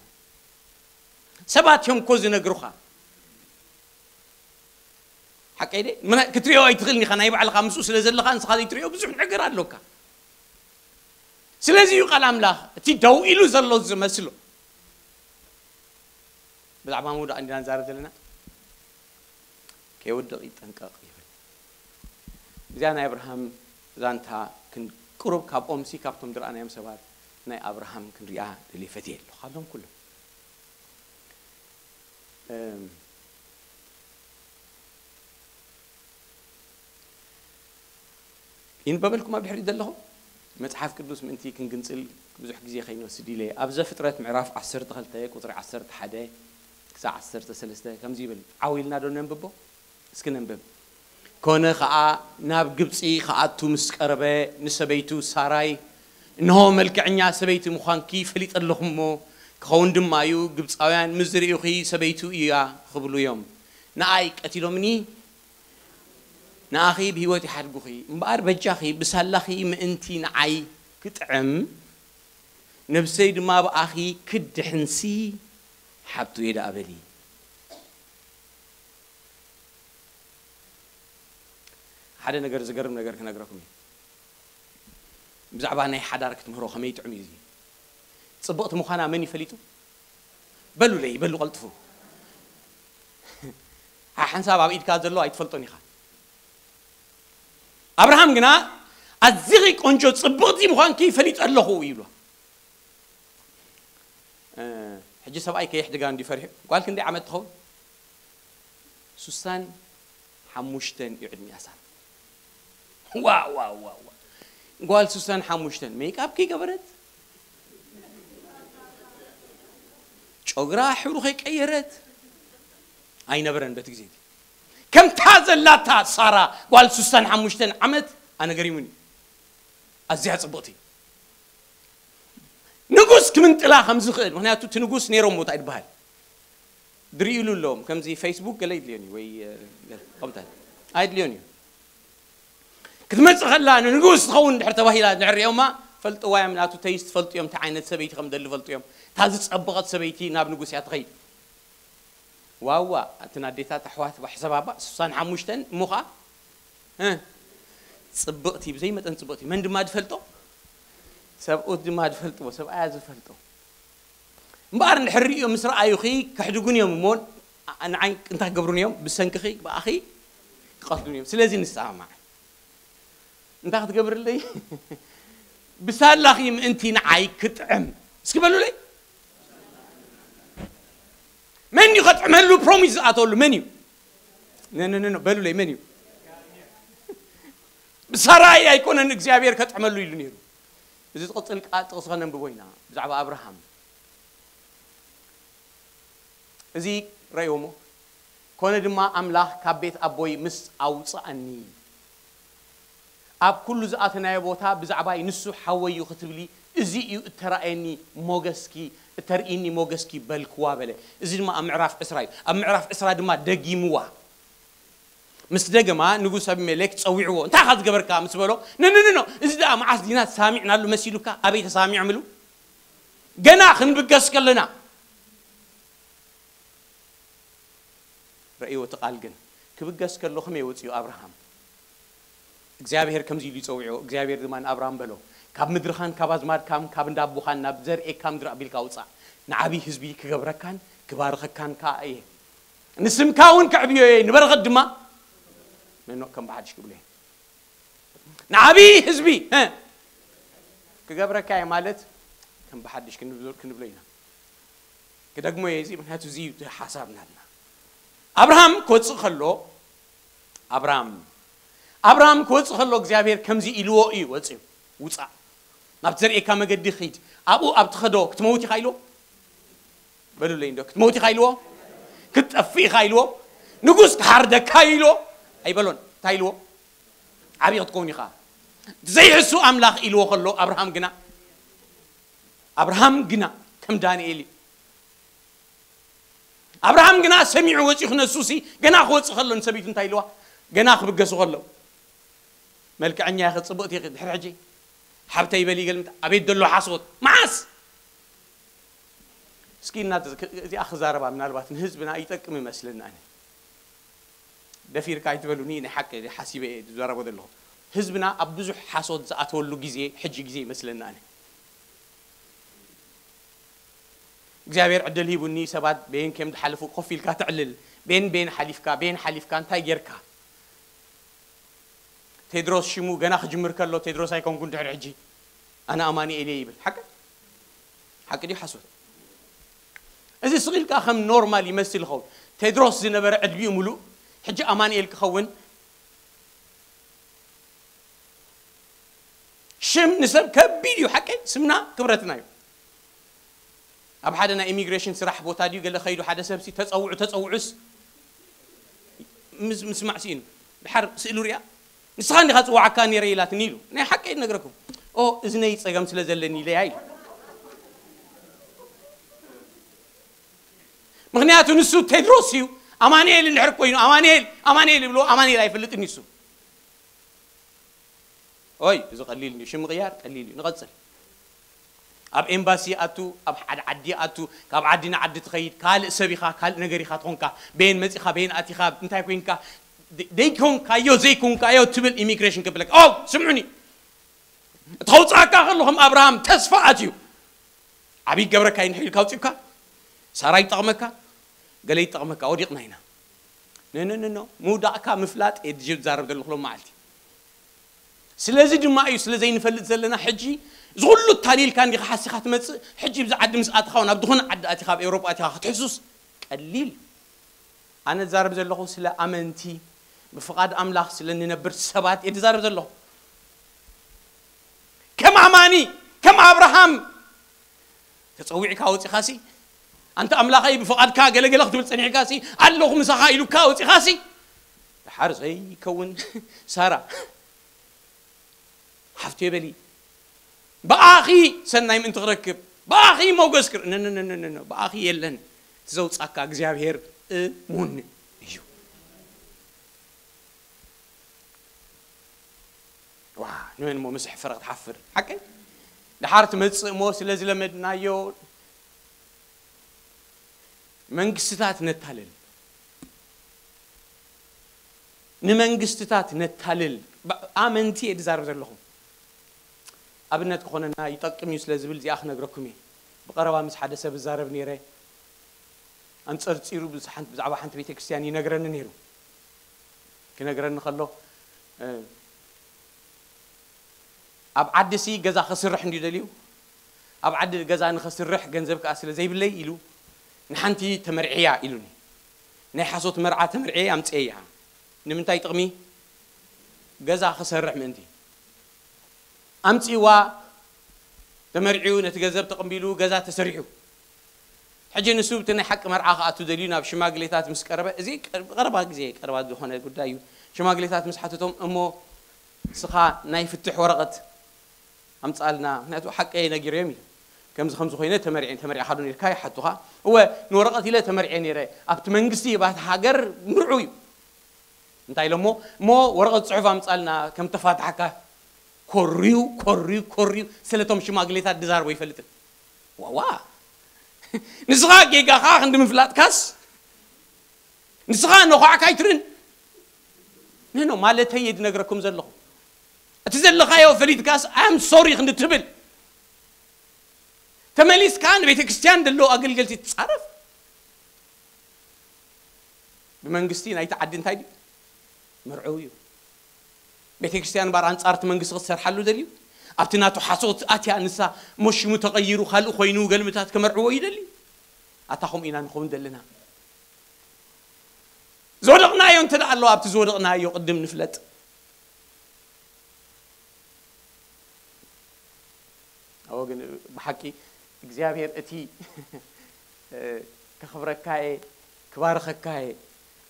ሰባት እዮም እኮ ዝነግሩኻ። ሓቀይ ደ ክትሪኦ ኣይትኽእልን ኢኻ፣ ናይ ባዕልኻ ምስኡ ስለ ዘለኻ ንስኻ ዘይትሪኦ ብዙሕ ነገር ኣሎካ። ስለዚ እዩ ቃል ኣምላኽ እቲ ደው ኢሉ ዘሎ ዝመስሎ። ብዛዕባ ምውዳቕ እንዲና ንዛረብ ዘለና። ከይወድቕ ይጠንቀቕ ይብል። እዚኣ ናይ ኣብርሃም ዛንታ ክንቁሩብ ካብኦምሲ ካብቶም ዝረኣናዮም ሰባት ናይ ኣብርሃም ክንሪኣ ደልየ ፈትየ ኣለኹ ካብዞም ኩሎም። ይንበበልኩም ኣብ ድሕሪት ዘለኹም መጽሓፍ ቅዱስ ምእንቲ ክንግንጽል ብዙሕ ግዜ ከይንወስድ ኢለ ኣብ ዘፍጥረት ምዕራፍ ዓሰርተ ክልተ ቁጽሪ ዓሰርተ ሓደ ክሳብ ዓሰርተ ሰለስተ ከምዚ ይብል። ዓው ኢልና ዶ ነንብቦ? እስኪ ነንብብ። ኮነ ኸኣ ናብ ግብጺ ክኣቱ ምስ ቀረበ ንሰበይቱ ሳራይ እንሆ መልክዐኛ ሰበይቲ ምዃንኪ ፈሊጠ ኣለኹ እሞ ክኸውን ድማ እዩ ግብጻውያን ምስ ዝርእዩኺ ሰበይቱ እያ ክብሉ እዮም። ንኣይ ቀቲሎምኒ ንኣኺ ብህይወት ይሓድጉኺ እምበኣር በጃኺ ብሳላኺ ምእንቲ ንዓይ ክጥዕም ነብሰይ ድማ ብኣኺ ክድሕንሲ ሓብቱ እየ ደኣ በሊ። ሓደ ነገር ዝገርም ነገር ክነግረኩም እዩ። ብዛዕባ ናይ ሓዳር ክትምህሮ ከመይ ጥዑም እዩ እዚ። ጽብቕቲ ምዃና መን ይፈሊጡ? በሉለይ በሉ ቀልጥፉ። ሓሓንሳብ ኣብ ኢድካ ዘሎ ኣይትፈልጦን ኢኻ። ኣብርሃም ግና ኣዚኺ ቆንጆ ጽብቕቲ ምዃንኪ ፈሊጠ ኣለኹ ይብሎ። ሕጂ ሰብኣይ ከየሕድጋ እንዲ ፈሪሑ ጓል ክንደይ ዓመት ትኸውን? ሱሳን ሓሙሽተን እዩ ዕድሚኣ ሳራ። ዋ ዋ ዋ ዋ ጓል ሱሳን ሓሙሽተን ሜክኣፕ ከይገበረት ጨጉራ ሕብሩ ከይቀየረት ኣይነበረን በቲ ግዜ እቲ። ከምታ ዘላታ ሳራ ጓል ሱሳን ሓሙሽተን ዓመት ኣነገሪሙኒ። ኣዝያ ጽብቕቲ። ንጉስ ክምንጥላ ከም ዝኽእል ምክንያቱ እቲ ንጉስ ነይሮም ቦታ ይድበሃል ድርእዩሉ ኣለዎም ከምዚ ፌስቡክ ገለ ይድልዮን እዩ ወይ ከምታት ኣይድልዮን እዩ። ክትመፅእ ከላ ንንጉስ ትኸውን ድሕር ተባሂላ ንዕሪኦማ ፈልጥዋ እዮም ናቱ ተይስ ትፈልጡ እዮም እንታይ ዓይነት ሰበይቲ ከም ደሊ ፈልጡ እዮም። እታ ዝፀበቐት ሰበይቲ ናብ ንጉስ እያ ትኸይድ። ዋዋ ኣትን ኣዴታት ኣሕዋት ባሕሰባባ ስሳን ሓሙሽተን እሞ ኸዓ ጽብቕቲ ብዘይ መጠን ጽብቕቲ መን ድማ ዝፈልጦ ሰብኡት ድማ ዝፈልጥዎ ሰብኣያ ዝፈልጦ እምበኣር እንድሕር ርእዮም ምስ ረኣዩኺ ከሕድጉን እዮም እሞ ንዓይ እንታይ ክገብሩን እዮም ብሰንክኺ ብኣኺ ክቐትሉን እዮም ስለዚ ንሰማማዕ። እንታይ ክትገብርለይ ብሳላኺ ምእንቲ ንዓይ ክጥዕም እስኪ በሉለይ። መን እዩ ከጥዕመሉ ፕሮሚስ ዝኣተወሉ? መን እዩ? ነነነ በሉለይ፣ መን እዩ? ብሰራይ ኣይኮነን እግዚኣብሔር ከጥዕመሉ ኢሉ ነይሩ። እዚ ዝቕጽል ቃል ጥቕሲ ከነንብቦ ኢና ብዛዕባ ኣብርሃም። እዚ ረእዮሞ። ኮነ ድማ ኣምላኽ ካብ ቤት ኣቦይ ምስ ኣውፅኣኒ፣ ኣብ ኩሉ ዝኣተናዮ ቦታ ብዛዕባይ ንሱ ሓወይ እዩ ክትብሊ፣ እዚ እዩ እተራእየኒ ሞገስኪ፣ እተርእይኒ ሞገስኪ በልክዋ በለ። እዚ ድማ ኣብ ምዕራፍ ዕስራ እዩ። ኣብ ምዕራፍ ዕስራ ድማ ደጊምዋ። ምስ ደገማ ንጉስ ኣቢሜሌክ ጸዊዕዎ፣ እንታይ ኢኻ ዝገበርካ ምስ በሎ፣ ነነነኖ፣ እዚ ደኣ መዓስ ዲና ሳሚዕናሉ መሲሉካ? ኣበይ ተሳሚዖም ኢሉ? ገና ክንብገስ ከለና ረእይዎ። እቲ ቃል ግን ክብገስ ከሎ ከመይ ወፂኡ ኣብርሃም? እግዚኣብሔር ከምዚ ኢሉ ይጸውዖ። እግዚኣብሔር ድማ ንኣብርሃም በሎ፣ ካብ ምድርኻን ካብ ኣዝማድካን ካብ እንዳ ኣቦኻን ናብ ዘርእካ ምድሪ ኣቢልካ ውጻእ። ንዓብዪ ህዝቢ ክገብረካን ክባርኸካን ከኣ እየ። ንስምካ እውን ከዕብዮ እየ፣ ንበረኸት ድማ ነኖ ከም ብሓድሽ ክብሎ እየ። ንዓብዪ ህዝቢ እ፣ ክገብረካ እየ ማለት ከም ብሓድሽ ክንብሎ፣ ክንብሎ ኢና። ክደግሞ እየ እዚ፣ ምክንያቱ እዚ እዩ እቲ ሓሳብ ናትና። ኣብርሃም ክወፅእ ከሎ፣ ኣብርሃም፣ ኣብርሃም ክወፅእ ከሎ እግዚኣብሔር ከምዚ ኢልዎ እዩ ወፅዩ፣ ውፃእ፣ ናብቲ ዘርእካ መገዲ ኺድ፣ ኣብኡ ኣብ ትኸዶ ክትመውት ኢኻ ኢልዎ። በሉለይ እንዶ፣ ክትመውት ኢኻ ኢልዎ፣ ክትጠፍእ ኢኻ ኢልዎ፣ ንጉስ ክሓርደካ እዩ ኢልዎ ኣይበሎን። እንታይ ኢልዎ? ዓብዪ ክትከውን ኢኻ፣ ዘይሕሱ ኣምላኽ ኢልዎ ከሎ ኣብርሃም ግና፣ ኣብርሃም ግና ከም ዳንኤል እዩ። ኣብርሃም ግና ሰሚዑ ወፂኡ ክነሱሲ፣ ገና ክወፅእ ከሎ ንሰበይቱ እንታይ ኢልዋ? ገና ክብገሱ ከሎ፣ መልክዐኛ ኢኺ፣ ፅብቕቲ ኢኺ፣ ድሕሪ ሕጂ ሓብተይ በሊ ይገልምት፣ ኣቤት ደሎ ሓሶት፣ መዓስ? እስኪ እና እዚኣ ክዛረባ ምናልባት ንህዝብና ይጠቅም ይመስለኒ ኣነ። ደፊርካ ኣይትበሉኒ፣ ናይ ሓቂ ሓሲበ እየ ዝዛረቦ ዘለኹ። ህዝብና ኣብ ብዙሕ ሓሶት ዝኣተወሉ ግዜ ሕጂ ግዜ ይመስለኒ ኣነ። እግዚኣብሔር ዕድል ሂቡኒ፣ ሰባት በየን ከም ዝሓለፉ ኮፍ ኢልካ ተዕልል። በየን በየን ሓሊፍካ፣ በየን ሓሊፍካ፣ እንታይ ጌርካ? ቴድሮስ ሽሙ ገና ክጅምር ከሎ፣ ቴድሮስ ኣይኮንኩን ድሕሪ ሕጂ ኣነ ኣማኑኤል እየ ይብል። ሓቂ? ሓቂ ድዩ ሓሶት? እዚ ስቕ ኢልካ ከም ኖርማል ይመስል ይኸውን። ቴድሮስ ዝነበረ ዕድሚኡ ሙሉእ ሕጂ ኣማኑኤል ክኸውን ሽም ንሰብ ከቢድ እዩ። ሓቀይ ስምና ክብረትና እዩ። ኣብ ሓደ ናይ ኢሚግሬሽን ስራሕ ቦታ ድዩ ገለ ከይዱ ሓደ ሰብሲ ተጸውዑ፣ ተጸውዑስ ምስ-፣ ምስማዕ ስኢኑ። ድሓር ስእሉ ሪኣ፣ "ንስኻ እንዲኻ ጽዋዓካ ነይረ" ኢላትኒ ኢሉ። ናይ ሓቀይ ነግረኩም። "ኦ፣ እዝነይ ጸገም ስለ ዘለኒ ኢለያ" ኢሉ። ምኽንያቱ ንሱ ቴድሮስ እዩ። ኣማኑኤል እንድሕር ኮይኑ፣ ኣማኑኤል፣ ኣማኑኤል ይብሎ፣ ኣማኑኤል ኣይፈልጥን እዩ እሱ። ኦይ፣ እዚ ቀሊል እዩ፣ ሽም ምቕያር ቀሊል እዩ። ንቐጽል። ኣብ ኤምባሲ ኣቱ፣ ኣብ ሓደ ዓዲ ኣቱ፣ ካብ ዓዲ ንዓዲ ትኸይድ፣ ካልእ ሰብ ኢኻ፣ ካልእ ነገር ኢኻ ትኾንካ፣ በየን መጺኻ፣ በየን ኣቲኻ፣ እንታይ ኮይንካ፣ ደ-፣ ደይኮንካዮ፣ ዘይኮንካዮ ትብል ኢሚግሬሽን ከብለካ። ኦ፣ ስምዑኒ። እቲ ከውጽኣካ ከሎ ከም ኣብርሃም ተስፋ ኣትዩ። ዓብዪ ገብረካ እዩ ንሕቢልካ ኣውጺኡካ። ሳራ ይጠቕመካ፣ ገለ ይጠቕመካ፣ ወዲቕና ኢና። ነነነኖ፣ ምውዳቕካ ምፍላጥ እየ ዝዛረብ ዘለኹ ሎም መዓልቲ። ስለዚ ድማ እዩ ስለ ዘይንፈልጥ ዘለና ሕጂ፣ እዚ ኩሉ ታሊልካ እንዲኻ ሓሲኻ ትመጽእ፣ ሕጂ ብዚ ዓዲ ምስ ኣትኻ፣ ናብ ዝኾነ ዓዲ ኣቲኻ፣ ኣብ ኤውሮጳ ኣቲኻ ክትሕሱስ ቀሊል እዩ። ኣነ ዝዛረብ ዘለኹ ስለ ኣመንቲ፣ ብፍቓድ ኣምላኽ ስለ እንነብር ሰባት እየ ዝዛረብ ዘለኹ። ከም ኣማኒ፣ ከም ኣብርሃም ተጸዊዕካ ወጺኻሲ፣ ኣንታ ኣምላኸይ ብፍቓድካ ገለ ገለ ክትብል ጸኒሕካሲ፣ ኣለኹ ምሳኻ ኢሉካ ወጺኻሲ፣ ድሓር ዘይከውን ሳራ፣ ሓፍቴ በሊ፣ ብኣኺ ሰናይ ምእንቲ ክረክብ፣ ብኣኺ ሞገስ ክር-፣ ነ-፣ ነ-፣ ነ-፣ ነ-፣ ነ-፣ ብኣኺ የለን። እቲ ዘውጻካ እግዚኣብሔር እሙን እዩ። ዋ፣ ንመን እሞ ምስ ሕፈረ ክትሓፍር? ሓቀይ? ድሓር ትመጽእ እሞ ስለ ዝለመድናዮ መንግስትታት ነታልል። ንመንግስትታት ነታልል። ብ-፣ ኣመንቲ እየ ዝዛረብ ዘለኹ። ኣብነት ክኾነና ይጠቅም እዩ ስለ ዝብል እዚኣ ክነግረኩም እየ። ብቐረባ ምስ ሓደ ሰብ እዛረብ ነይረ። ኣንጸርጺሩ ብዝ-፣ ሓንቲ፣ ብዛዕባ ሓንቲ ቤተ ክርስቲያን ይነግረኒ ነይሩ። ክነግረኒ ከሎ፣ እ፣ ኣብ ዓዲሲ ገዛ ክስርሕ እንድዩ ደልዩ፣ ኣብ ዓዲ ገዛ ንኸስርሕ ገንዘብ ከኣ ስለ ዘይብለይ ኢሉ፣ ንሓንቲ ተመርዕያ ኢሉኒ። ናይ ሓሶት መርዓ ተመርዕየ ኣምፅኤያ። ንምንታይ ጥቕሚ? ገዛ ክሰርሕ ምእንቲ። ኣምፅዋ፣ ተመርዕዩ፣ ነቲ ገንዘብ ተቐቢሉ፣ ገዛ ተሰሪሑ። ሕጂ ንሱ ብቲ ናይ ሓቂ መርዓ ክኣቱ ደልዩ ናብ ሽማግሌታት ምስ ቀረበ፣ እዚ ቀር-፣ ቀረባ ግዜ፣ ቀረባ ዝኾነ ጉዳይ እዩ። ሽማግሌታት ምስ ሓተቶም፣ "እሞ ንስኻ ናይ ፍትሕ ወረቐት ኣምፅኣልና፣ ምክንያቱ ሓቀይ ነጊረዮም" ኢሉ። "ከምዚ ከምዚ ኮይነ ተመርዕየ፣ ተመርዕኻ ዶ ነርካ?" ይሓቱኻ። "እወ፣ ንወረቐት ኢለ ተመርዕየ ነይረ፣ ኣብቲ መንግስቲ፣ ኣብቲ ሃገር ምርዑ እዩ" እንታይ ኢሎሞ? "እሞ ወረቐት ጽሑፍ ኣምጻልና ከም ተፋታሕካ" ኮርዩ፣ ኮርዩ፣ ኮርዩ፣ ስለቶም ሽማግሌታት ድዛርቦ ይፈልጥን። ዋዋ! ንስኻ ጌጋኻ ክንዲ ምፍላጥካስ፣ ንስኻ ነዃዕካ ኣይትርን። ንኖ ማለተይ እየ ዝነግረኩም ዘለኹ። እቲ ዘለኻዮ ፈሊጥካስ፣ "ኣም ሶሪ" ክንዲ ትብል። ተመሊስካ ንቤተ ክርስቲያን ደሎ ኣገልገልቲ ትጻረፍ። ብመንግስቲ ናይቲ ዓዲ እንታይ ድዩ? መርዕዊ እዩ። ቤተ ክርስቲያን ባር ኣንጻር እቲ መንግስቲ ክትሰርሓሉ ደልዩ፣ ኣብቲ ናቱ ሓሶት ኣትያ ንሳ፣ እሞ ሽሙ ተቐይሩ ካልእ ኮይኑ ገልምታት ከመርዕዎ ይደሊ። ኣታ ከምኡ ኢና ንኸውን ዘለና። ዝወደቕናዮ እንተ ደኣ ኣሎ፣ ኣብቲ ዝወደቕናዮ ቅድም ንፍለጥ። ኣዎ፣ ግን ብሓቂ እግዚኣብሔር እቲ ከኽብረካ እየ፣ ክባርኸካ እየ፣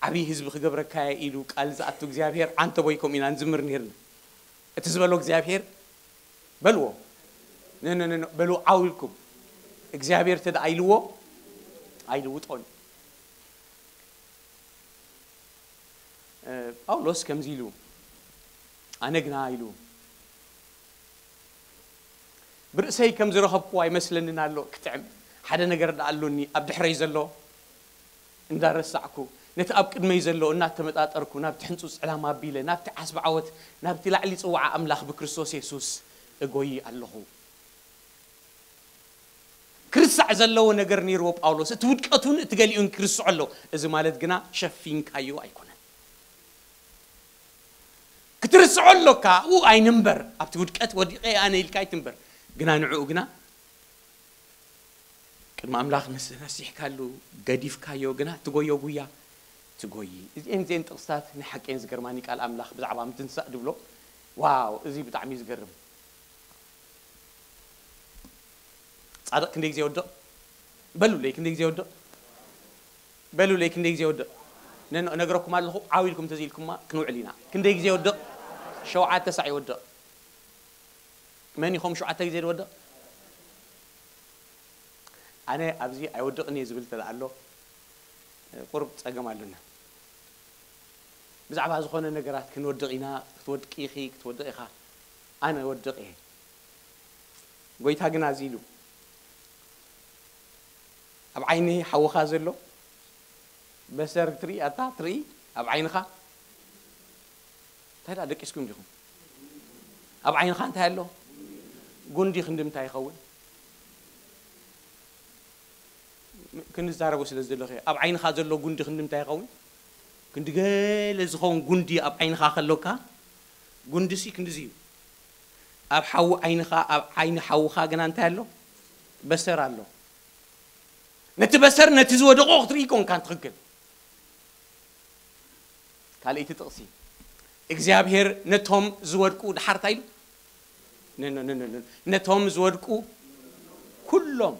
ዓብዪ ህዝቢ ክገብረካ እየ ኢሉ ቃል ዝኣቱ እግዚኣብሔር ዓንተቦይ ከምኡ ኢና ንዝምር ነይርና። እቲ ዝበሎ እግዚኣብሔር በልዎ፣ ነ-፣ ነ-፣ ነ-፣ ነ-፣ በልዎ ዓው ኢልኩም። እግዚኣብሔር እንተ ደኣ ኢልዎ ኣይልውጦን። እ፣ ጳውሎስ ከምዚ ኢሉ፣ ኣነ ግና ኢሉ፣ ብርእሰይ ከም ዝረኸብኩዎ ኣይመስለንን ኣሎ፣ ክጥዕም ሓደ ነገር ደኣ ኣሎኒ፣ ኣብ ድሕረይ ዘሎ እንዳረሳዕኩ፣ ነቲ ኣብ ቅድመይ ዘሎ እናተመጣጠርኩ፣ ናብቲ ሕንጹጽ ዕላማ ኣቢለ፣ ናብቲ ዓስቢ ዓወት፣ ናብቲ ላዕሊ ጽዋዓ ኣምላኽ ብክርስቶስ የሱስ እጎዪ ኣለኹ። ክርሳዕ ዘለዎ ነገር ነይርዎ ጳውሎስ። እቲ ውድቀቱን እቲ ገሊኡን ክርስዖ ኣሎ። እዚ ማለት ግና ሸፊንካዮ ኣይኮነን። ክትርስዖ ኣሎካ፣ ኣብኡ ኣይንንበር። ኣብቲ ውድቀት ወዲቐ ኣነ ኢልካ ኣይትንበር። ግና ንዕኡ ግና ቅድሚ ኣምላኽ ነስ-፣ ነሲሕካሉ፣ ገዲፍካዮ፣ ግና ትጎዮ ጉያ ትጎዪ። እዚኤን፣ እዚኤን ጥቕስታት ናይ ሓቀን ዝገርማኒ ቃል ኣምላኽ ብዛዕባ ምትንሳእ ድብሎ። ዋው፣ እዚ ብጣዕሚ እዩ ዝገርም። ጻድቕ ክንደይ ግዜ ይወድቕ? በሉለይ፣ ክንደይ ግዜ ይወድቕ? በሉለይ፣ ክንደይ ግዜ ይወድቕ? ነ-፣ ነግረኩም ኣለኹ፣ ዓው ኢልኩም እንተዘይኢልኩማ ክንውዕል ኢና። ክንደይ ግዜ ይወድቕ? ሸውዓተ ሳዕ ይወድቕ። መን ኢኹም ሸውዓተ ግዜ ዝወድቕ? ኣነ ኣብዚ ኣይወድቕን እየ ዝብል እንተ ደኣ ኣሎ፣ ቁሩብ ጸገም ኣሎና። ብዛዕባ ዝኾነ ነገራት ክንወድቕ ኢና፣ ክትወድቂ ኢኺ፣ ክትወድቕ ኢኻ። ኣነ እወድቕ እየ። ጎይታ ግና እዚ ኢሉ፣ ኣብ ዓይኒ ሓውኻ ዘሎ በሰር ትርኢ፣ ኣታ ትርኢ፣ ኣብ ዓይንኻ። እንታይ ደኣ ደቂስኩም ዲኹም? ኣብ ዓይንኻ እንታይ ኣሎ? ጉንዲ ክንዲ ምንታይ ይኸውን? ክንዛረቦ ስለ ዝደለኹ እየ። ኣብ ዓይንኻ ዘሎ ጉንዲ ክንዲ ምንታይ ይኸውን? ክንዲ ገለ ዝኸውን ጉንዲ ኣብ ዓይንኻ ከሎካ፣ ጉንዲሲ ክንድዚ እዩ። ኣብ ሓዊ ዓይንኻ፣ ኣብ ዓይኒ ሓውኻ ግና እንታይ ኣሎ? በሰር ኣሎ። ነቲ በሰር፣ ነቲ ዝወደቖ ክትርኢ ኮንካን ትኽክል። ካልኣይቲ ጥቕሲ፣ እግዚኣብሔር ነቶም ዝወድቁ፣ ደሓር እንታይ ኢሉ? ነ-፣ ነ-፣ ነ-፣ ነ-፣ ነ-፣ ነቶም ዝወድቁ ኩሎም፣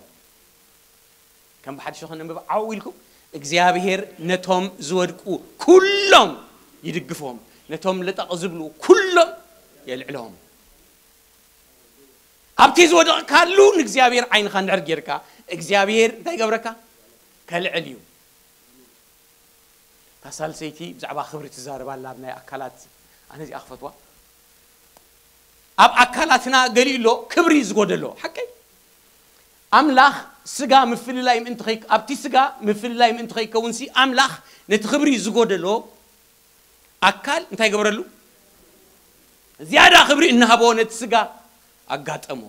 ከም ብሓድሽ ኾነ እምበባ ዓው ኢልኩም፣ እግዚኣብሔር ነቶም ዝወድቁ ኩሎም ይድግፎም፣ ነቶም ለጠቕ ዝብሉ ኩሎም የልዕሎም። ኣብቲ ዝወደቕካሉ ንእግዚኣብሔር ዓይንኻ እንድሕር ጌርካ፣ እግዚኣብሔር እንታይ ይገብረካ? ከልዕል እዩ። እታ ሳልሰይቲ ብዛዕባ ክብሪ ትዛረብ ኣላ፣ ኣብ ናይ ኣካላት፣ ኣነ እዚኣ ክፈትዋ። ኣብ ኣካላትና ገሊኡ ኣሎ ክብሪ ዝጎደሎ፣ ሓቀይ። ኣምላኽ ስጋ ምፍልላይ ምእንቲ ከይ-፣ ኣብቲ ስጋ ምፍልላይ ምእንቲ ከይከውንሲ፣ ኣምላኽ ነቲ ክብሪ ዝጎደሎ ኣካል እንታይ ገበረሉ? ዝያዳ ክብሪ እናሃቦ ነቲ ስጋ ኣጋጠሞ።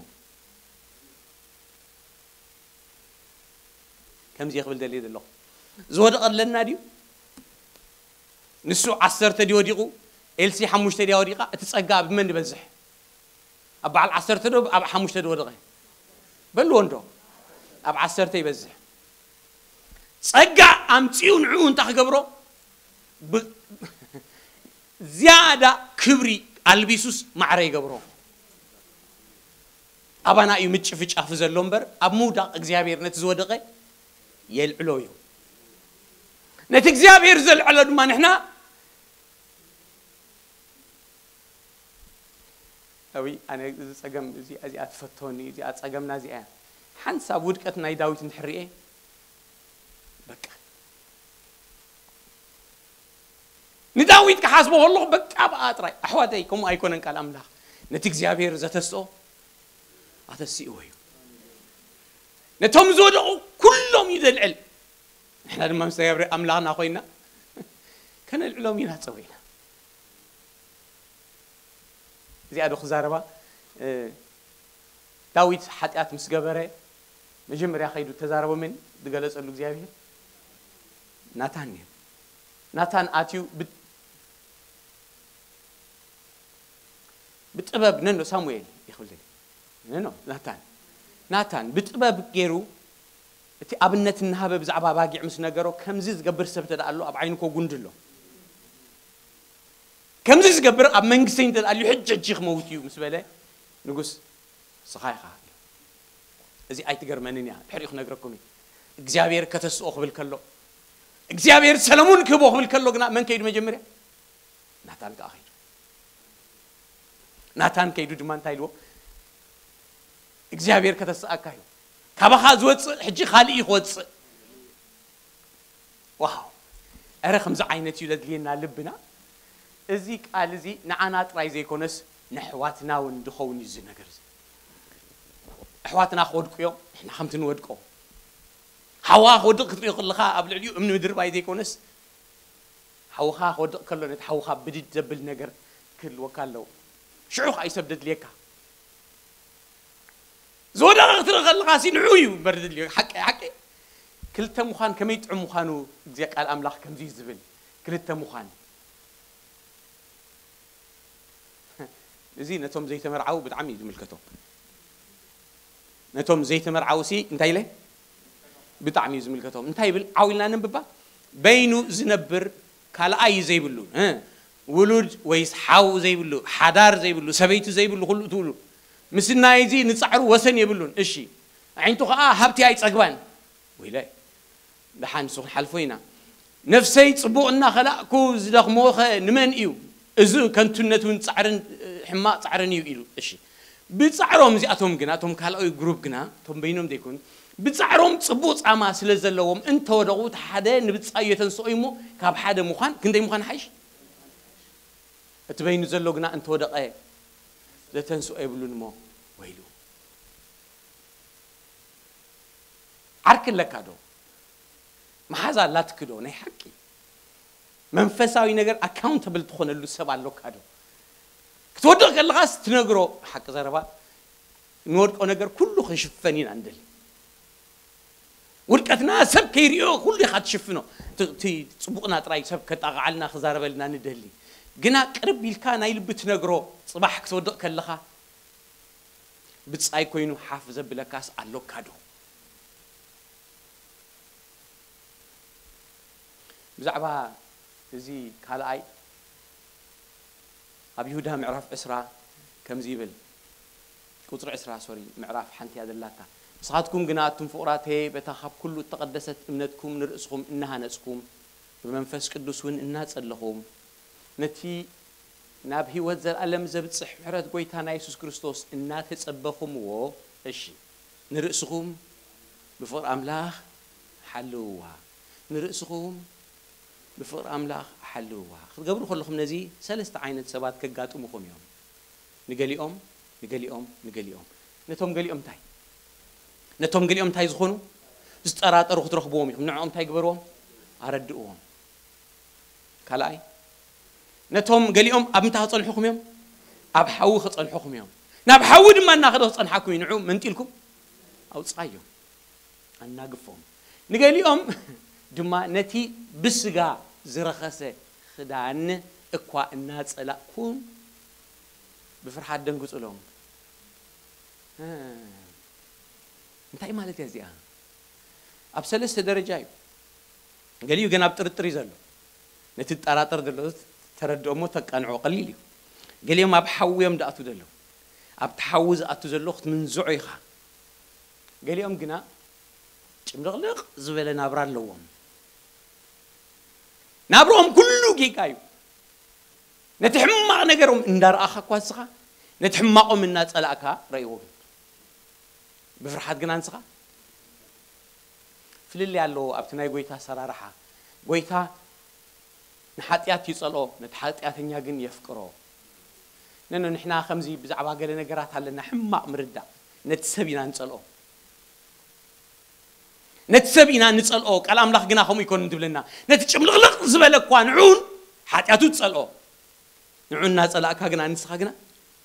ከምዚ ክብል ደልየ ዘለኹ። ዝወደቐ ኣለና ድዩ? ንሱ ዓሰርተ ድዩ ወዲቑ? ኤልሲ ሓሙሽተ ድያ ወዲቓ? እቲ ጸጋ ኣብ መን ይበዝሕ? ኣብ በዓል ዓሰርተ ዶ ኣብ ሓሙሽተ ዶ ወደቐ? በልዎ እንዶ። ኣብ ዓሰርተ ይበዝሕ። ጸጋ ኣምጺኡ ንዕኡ እንታይ ክገብሮ? ብ-፣ ዝያዳ ክብሪ ኣልቢሱስ ማዕረ ይገብሮ። ኣባና እዩ ምጭፍጫፍ ዘሎ እምበር፣ ኣብ ምውዳቕ እግዚኣብሔር ነቲ ዝወደቐ የልዕሎ እዩ። ነቲ እግዚኣብሔር ዘልዕሎ ድማ ንሕና ኣዊ፣ ኣነ እዚ ጸገም እዚ፣ እዚኣ ትፈቶኒ፣ እዚኣ ጸገምና እዚኣ እያ። ሓንሳብ ውድቀት ናይ ዳዊት እንድሕር ሪኤ፣ በቃ። ንዳዊት ክሓስቦ ከለኹ፣ በቃ ብኣ ጥራይ። ኣሕዋተይ፣ ከምኡ ኣይኮነን ቃል ኣምላኽ። ነቲ እግዚኣብሔር ዘተስኦ ኣተሲእዎ እዩ። ነቶም ዝወደቑ ኩሎም እዩ ዘልዕል። ንሕና ድማ ምስ እግዚኣብሔር ኣምላኽና ኮይና፣ ከነልዕሎም ኢና ጸዊዕና። እዚኣ ዶ ክዛረባ? እ፣ ዳዊት ሓጢኣት ምስ ገበረ፣ መጀመርያ ከይዱ ተዛረቦ መን ዝገለጸሉ እግዚኣብሔር? ናታን እዩ። ናታን ኣትዩ ብ-፣ ብጥበብ፣ ነኖ ሳሙኤል ይኽብል። ነኖ ናታን። ናታን ብጥበብ ገይሩ እቲ ኣብነት እናሃበ ብዛዕባ ኣባጊዕ ምስ ነገሮ፣ ከምዚ ዝገብር ሰብ እንተ ደኣ ኣሎ፣ ኣብ ዓይኑ እኮ ጉንዲ ኣሎ። ከምዚ ዝገብር ኣብ መንግስተይ እንተ ደኣ ኣልዩ፣ ሕጂ ሕጂ ክመውት እዩ ምስ በለ፣ ንጉስ፣ ንስኻ ኢኻ። እዚ ኣይትገርመንን እያ፣ ድሕሪኡ ክነግረኩም እየ። እግዚኣብሔር ከተስኦ ክብል ከሎ፣ እግዚኣብሔር ሰለሙን ክህቦ ክብል ከሎ ግና መን ከይዱ መጀመርያ? ናታን ከኣ ከይዱ። ናታን ከይዱ ድማ እንታይ ኢልዎ? እግዚኣብሔር ከተስኣካ እዩ። ካባኻ ዝወጽእ ሕጂ ካልእ እዩ ክወጽእ። ዋው! እረ ከምዚ ዓይነት እዩ ዘድልየና ልብና። እዚ ቃል እዚ ንዓና ጥራይ ዘይኮነስ ንኣሕዋትና እውን ዝኸውን እዩ እዚ ነገር እዚ። ኣሕዋትና ክወድቁ እዮም፣ ንሕና ከምቲ ንወድቆ። ሓውኻ ክወድቕ ክትሪኦ ከለኻ ኣብ ልዕሊኡ እምኒ ምድርባይ ዘይኮነስ፣ ሓውኻ ክወድቕ ከሎ ነቲ ሓውኻ ብድድ ዘብል ነገር ክህልወካ ኣለዎ። ሽዑ ኸኣ እዩ ሰብ ዘድልየካ። ዝወደቐ ክትርኢ ከለኻ ሲ ንዑ እዩ እምበር ዘድልዮ። ሓቂ፣ ሓቂ። ክልተ ምዃን ከመይ ጥዑም ምዃኑ፣ እግዚኣብሔር ቃል ኣምላኽ ከምዚ እዩ ዝብል። ክልተ ምዃን። እዚ ነቶም ዘይተመርዓዉ ብጣዕሚ እዩ ዝምልከቶም። ነቶም ዘይተመርዓዉ ሲ እንታይ ኢለ? ብጣዕሚ እዩ ዝምልከቶም። እንታይ ይብል? ዓው ኢልና ነንብባ። በይኑ ዝነብር ካልኣይ ዘይብሉ፣ እ፣ ውሉድ ወይስ ሓው ዘይብሉ፣ ሓዳር ዘይብሉ፣ ሰበይቲ ዘይብሉ፣ ኩሉ ትብሉ። ምስናይ እዚ ንጻዕሩ ወሰን የብሉን። እሺ፣ ኣዒንቱ ኸኣ ሃብቲ ኣይጸግባን። ወይለይ፣ ደሓን ንሱ ክንሓልፎ ኢና። ነፍሰይ ጽቡቕ እናኸላእኩ ዝደኽሞኸ ንመን እዩ? እዚ ከንቱነት እውን ጻዕርን፣ ሕማቕ ጻዕርን እዩ ኢሉ። እሺ፣ ብጻዕሮም እዚኣቶም ግና፣ እቶም ካልኣዊ ግሩፕ ግና፣ እቶም በይኖም ዘይኮኑ፣ ብጻዕሮም ጽቡቕ ጻማ ስለ ዘለዎም እንተወደቑ፣ እቲ ሓደ ንብጻዩ የተንስኦ እዩ እሞ፣ ካብ ሓደ ምዃን፣ ክንደይ ምዃን ይሓይሽ? እቲ በይኑ ዘሎ ግና እንተወደቐ፣ ዘተንስኦ የብሉን እሞ፣ ወይሉ። ዓርኪ ኣለካ ዶ? መሓዛ ኣላትኪ ዶ? ናይ ሓቂ መንፈሳዊ ነገር ኣካውንተብል ትኾነሉ ሰብ ኣሎካ ዶ? ክትወድቕ ከለኻስ ትነግሮ፣ ሓቂ ዘረባ፣ ንወድቆ ነገር ኩሉ ክንሽፈን ኢና ንደሊ። ውድቀትና ሰብ ከይሪኦ ኩሉ ኢኻ ትሽፍኖ። እቲ፣ እቲ ጽቡቕና ጥራይ ሰብ ከጣቕዓልና፣ ክዛረበልና ንደሊ። ግና ቅርብ ኢልካ ናይ ልቢ ትነግሮ፣ ጽባሕ ክትወድቕ ከለኻ ብጻይ ኮይኑ ሓፍ ዘብለካስ ኣሎካ ዶ? ብዛዕባ እዚ ካልኣይ ኣብ ይሁዳ ምዕራፍ ዕስራ ከምዚ ይብል፣ ቁጽሪ ዕስራ፣ ሶሪ፣ ምዕራፍ ሓንቲ እያ ዘላታ። ንስኻትኩም ግና ኣቱም ፍቑራተየ፣ በታ ካብ ኩሉ እተቐደሰት እምነትኩም ንርእስኹም እናሃነጽኩም፣ ብመንፈስ ቅዱስ እውን እናጸለኹም፣ ነቲ ናብ ህይወት ዘለኣለም ዘብጽሕ ምሕረት ጐይታና የሱስ ክርስቶስ እናተጸበኹምዎ፣ እሺ፣ ንርእስኹም ብፍቕሪ ኣምላኽ ሓልውዋ። ንርእስኹም ብፍቕሪ ኣምላኽ ሓልውዋ። ክትገብሩ ከለኹም ነዚ ሰለስተ ዓይነት ሰባት ከጋጥሙኹም እዮም። ንገሊኦም፣ ንገሊኦም፣ ንገሊኦም። ነቶም ገሊኦም እንታይ? ነቶም ገሊኦም እንታይ ዝኾኑ? ዝጠራጠሩ ክትረኽብዎም ኢኹም። ንዕኦም እንታይ ግበርዎም? ኣረድእዎም። ካልኣይ፣ ነቶም ገሊኦም ኣብ ምንታይ ክጸንሑኹም እዮም? ኣብ ሓዊ ክጸንሑኹም እዮም። ናብ ሓዊ ድማ እናኸደ ክጸንሓኩም እዩ። ንዑ መንጢልኩም ኣውጽኣዮም፣ ኣናግፎም። ንገሊኦም ድማ ነቲ ብስጋ ዝረኸሰ ክዳን እኳ እናጸላእኩም ብፍርሃት ደንግጹሎም። እ፣ እንታይ ማለት እያ እዚኣ? ኣብ ሰለስተ ደረጃ እዩ። ገሊኡ ገና ኣብ ጥርጥር እዩ ዘሎ። ነቲ ትጠራጠር ዘሎ ተረድኦ እሞ ተቃንዖ፣ ቀሊል እዩ። ገሊኦም ኣብ ሓዊ እዮም ዝኣትዉ ዘለዉ። ኣብቲ ሓዊ ዝኣቱ ዘሎ ክትምንዝዖ ኢኻ። ገሊኦም ግና ጭምልቕልቕ ዝበለ ናብራ ኣለዎም። ናብርኦም ኩሉ ጌጋ እዩ። ነቲ ሕማቕ ነገሮም እንዳረኣኻ እኳ ንስኻ፣ ነቲ ሕማቖም እናጸላእካ ረእይዎ ግን። ብፍርሓት ግና ንስኻ ፍልልይ ኣለዎ ኣብቲ ናይ ጎይታ ኣሰራርሓ። ጎይታ ንሓጢኣት ይጸልኦ፣ ነቲ ሓጢኣተኛ ግን የፍቅሮ። ነኖ ንሕና ከምዚ ብዛዕባ ገለ ነገራት ኣለና ሕማቕ ምርዳእ። ነቲ ሰብ ኢና ንጸልኦ። ነቲ ሰብ ኢና ንጸልኦ። ቃል ኣምላኽ ግና ከምኡ ይኮን ትብለና። ነቲ ጭምልቕልቕ ዝበለ እኳ ንዑን ሓጢኣቱ ትጸልኦ። ንዑ እናጸላእካ ግና ንስኻ ግና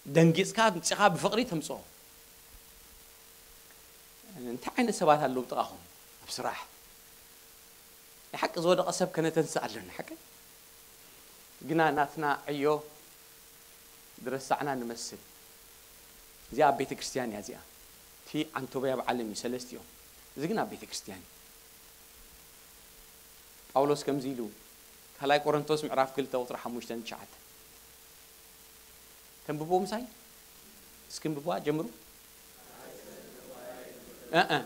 ደንጊጽካ ምጺኻ ብፍቕሪ ተምጽኦ። እንታይ ዓይነት ሰባት ኣለዉ ጥቓኹም ኣብ ስራሕ? ናይ ሓቂ ዝወደቐ ሰብ ከነተንስእ ኣለና። ሓቂ ግና ናትና ዕዮ ዝረሳዕና ንመስል። እዚኣ ኣብ ቤተ ክርስቲያን እያ። እዚኣ እቲ ዓንቶበይ ኣብ ዓለም እዩ፣ ሰለስቲኦም። እዚ ግን ኣብ ቤተ ክርስቲያን እዩ። ጳውሎስ ከምዚ ኢሉ፣ ካልኣይ ቆሮንቶስ ምዕራፍ ክልተ ቁጽሪ ሓሙሽተ ትሽዓተ። ተንብቦ ምሳይ እስኪ፣ እንብቦዋ ጀምሩ። እ፣ እ።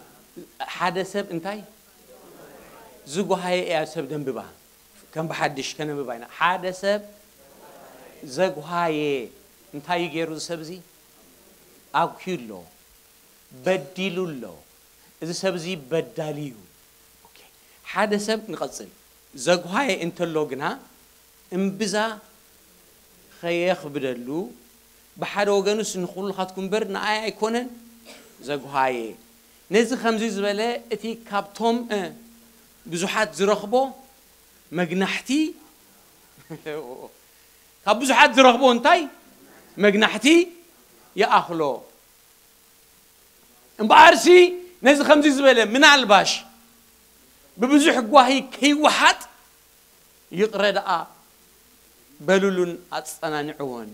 ሓደ ሰብ እንታይ ዝጓሃየ እያ ሰብ ደንብባ። ከም ብሓድሽ ከነንብባ ኢና። ሓደ ሰብ ዘጓሃየ እንታይ እዩ ገይሩ? እዚ ሰብ እዚ ኣጉሂዩ ኣሎ፣ በዲሉ ኣሎ። እዚ ሰብ እዚ በዳሊ እዩ። ኦኬ። ሓደ ሰብ ንቐጽል። ዘጉሃየ እንተሎ ግና እምብዛ ኸየኽብደሉ፣ ብሓደ ወገኑስ ንኹልኻትኩም እምበር ንኣይ ኣይኮነን ዘጉሃየ። ነዚ ከምዚ ዝበለ እቲ ካብቶም፣ እ፣ ብዙሓት ዝረኽቦ መግናሕቲ፣ ካብ ብዙሓት ዝረኽቦ እንታይ መግናሕቲ ይኣኽሎ። እምበኣርሲ ነዚ ከምዚ ዝበለ ምናልባሽ ብብዙሕ ጓሂ ከይወሓጥ ይቕረ ደኣ በሉሉን ኣጸናንዕዎን።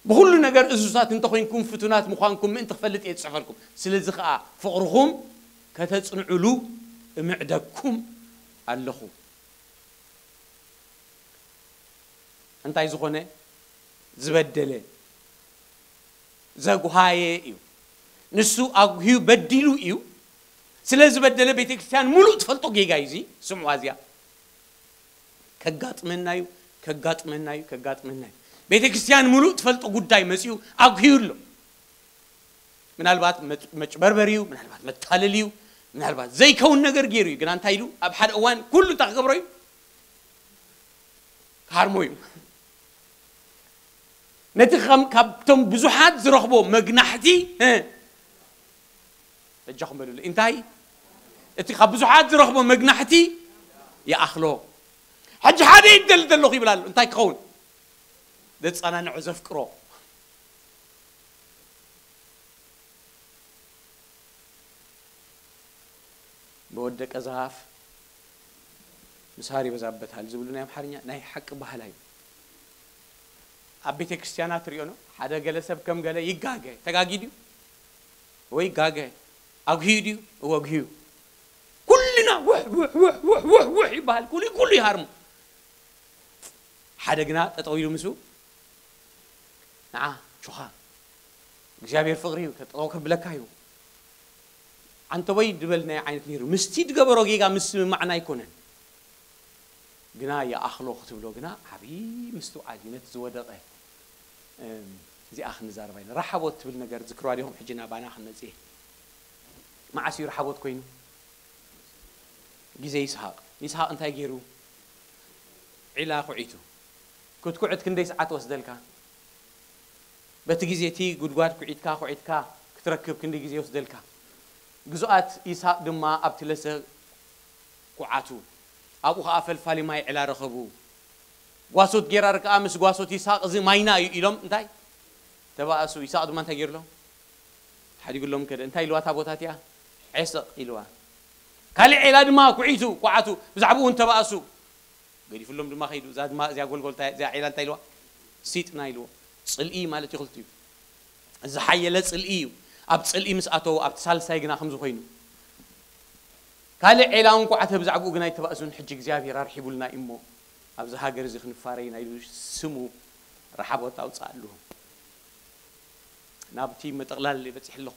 ብኹሉ ነገር እዙዛት እንተኾይንኩም ፍቱናት ምዃንኩም ምእንቲ ክፈልጥ እየ ዝጽሕፈልኩም። ስለዚ ኸኣ ፍቕርኹም ከተጽንዑሉ እምዕደኩም ኣለኹ። እንታይ ዝኾነ ዝበደለ ዘጉሃየ እዩ። ንሱ ኣጉህዩ በዲሉ እዩ። ስለ ዝበደለ ቤተ ክርስቲያን ሙሉእ ትፈልጦ ጌጋ እዩ እዚ። ስምዋ እዚኣ። ከጋጥመና እዩ፣ ከጋጥመና እዩ፣ ከጋጥመና እዩ። ቤተ ክርስቲያን ሙሉእ ትፈልጦ ጉዳይ መጺኡ ኣጉህዩ ኣሎ። ምናልባት መጭ-፣ መጭበርበር እዩ፣ ምናልባት መታለል እዩ፣ ምናልባት ዘይከውን ነገር ገይሩ እዩ። ግና እንታይ ኢሉ? ኣብ ሓደ እዋን ኩሉ እንታይ ክገብሮ እዩ? ክሃርሞ እዩ። ነቲ ከም-፣ ካብቶም ብዙሓት ዝረኽቦ መግናሕቲ፣ እ፣ በጃኹም በሉለይ። እንታይ? እቲ ካብ ብዙሓት ዝረኽቦ መግናሕቲ ይኣኽሎ። ሕጂ ሓደ ይደልደል ኣለኹ ይብል ኣሎ። እንታይ ክኸውን? ዘጸናንዖ፣ ዘፍቅሮ። በወደቀ ዛፍ ምሳር ይበዛበታል ዝብሉ ናይ ኣምሓርኛ ናይ ሓቂ ባህላ እዩ። ኣብ ቤተ ክርስቲያናት ትሪኦ ነው። ሓደ ገለ ሰብ ከም ገለ ይጋገ፣ ተጋጊ ድዩ? ወይ ይጋገ፣ ኣጉህዩ ድዩ? እወ፣ ኣጉህዩ። ኩልና ውሕ፣ ውሕ፣ ውሕ፣ ውሕ፣ ውሕ፣ ውሕ ይበሃል። ኩሉ፣ ኩሉ ይሃርሙ። ሓደ ግና ጠጠው ኢሉ ምስኡ፣ ንዓ፣ ቹኻ፣ እግዚኣብሔር ፍቕሪ እዩ፣ ጠጠው ከብለካ እዩ። ዓንተቦይ ድበል ናይ ዓይነት ነይሩ። ምስቲ ድገበሮ ጌጋ ምስምማዕና ኣይኮነን። ግና ይኣኽሎ ክትብሎ ግና ዓብዪ ምስትውዓል እዩ። ነቲ ዝወደቐ፣ እም፣ እዚኣ ክንዛረባ ኢና። ረሓቦት ትብል ነገር ትዝክርዋ ዲኹም? ሕጂ ናባና ክንመጽእ እየ። መዓስ እዩ ረሓቦት ኮይኑ? ግዜ ይስሐቅ። ይስሐቅ እንታይ ገይሩ? ዒላ ኩዒቱ። ክትኩዕት ክንደይ ሰዓት ወስደልካ? በቲ ግዜ እቲ ጉድጓድ ኩዒትካ፣ ኩዒትካ ክትረክብ ክንደይ ግዜ ይወስደልካ? ግዙኣት ይስሐቅ ድማ ኣብቲ ለሰ ኩዓቱ። ኣብኡ ኸኣ ፈልፋሊ ማይ ዒላ ረኸቡ። ጓሶት ጌራር ከኣ ምስ ጓሶት ይስሐቅ፣ "እዚ ማይና እዩ" ኢሎም እንታይ? ተባእሱ። ይስሐቅ ድማ እንታይ ገይሩሎም? ሓዲጉሎም ከደ። እንታይ ኢልዋ እታ ቦታ እቲኣ? ዔሰቕ ኢልዋ። ካልእ ዒላ ድማ ኩዒቱ፣ ኩዓቱ፣ ብዛዕባኡ እውን ተባእሱ። ገዲፉሎም ድማ ከይዱ። እዛ ድማ፣ እዚኣ ጎልጎል እንታይ፣ እዚኣ ዒላ እንታይ ኢልዋ? ሲጥና ኢልዎ። ጽልኢ ማለት እዩ ክልቲኡ። ዝሓየለ ጽልኢ እዩ። ኣብ ጽልኢ ምስ ኣተዉ፣ ኣብቲ ሳልሳይ ግና ከምዚ ኮይኑ። ካልእ ዔላ እንኳዕ ተብዛዕብኡ ግን ኣይተባእሱን። ሕጂ እግዚኣብሔር ኣርሒቡልና እዩ እሞ፣ ኣብዚ ሃገር እዚ ክንፋረይ ናይ ስሙ ረሓቦት ኣውፅኣሉ። ናብቲ መጠቕላል በፂሕ ኣለኹ።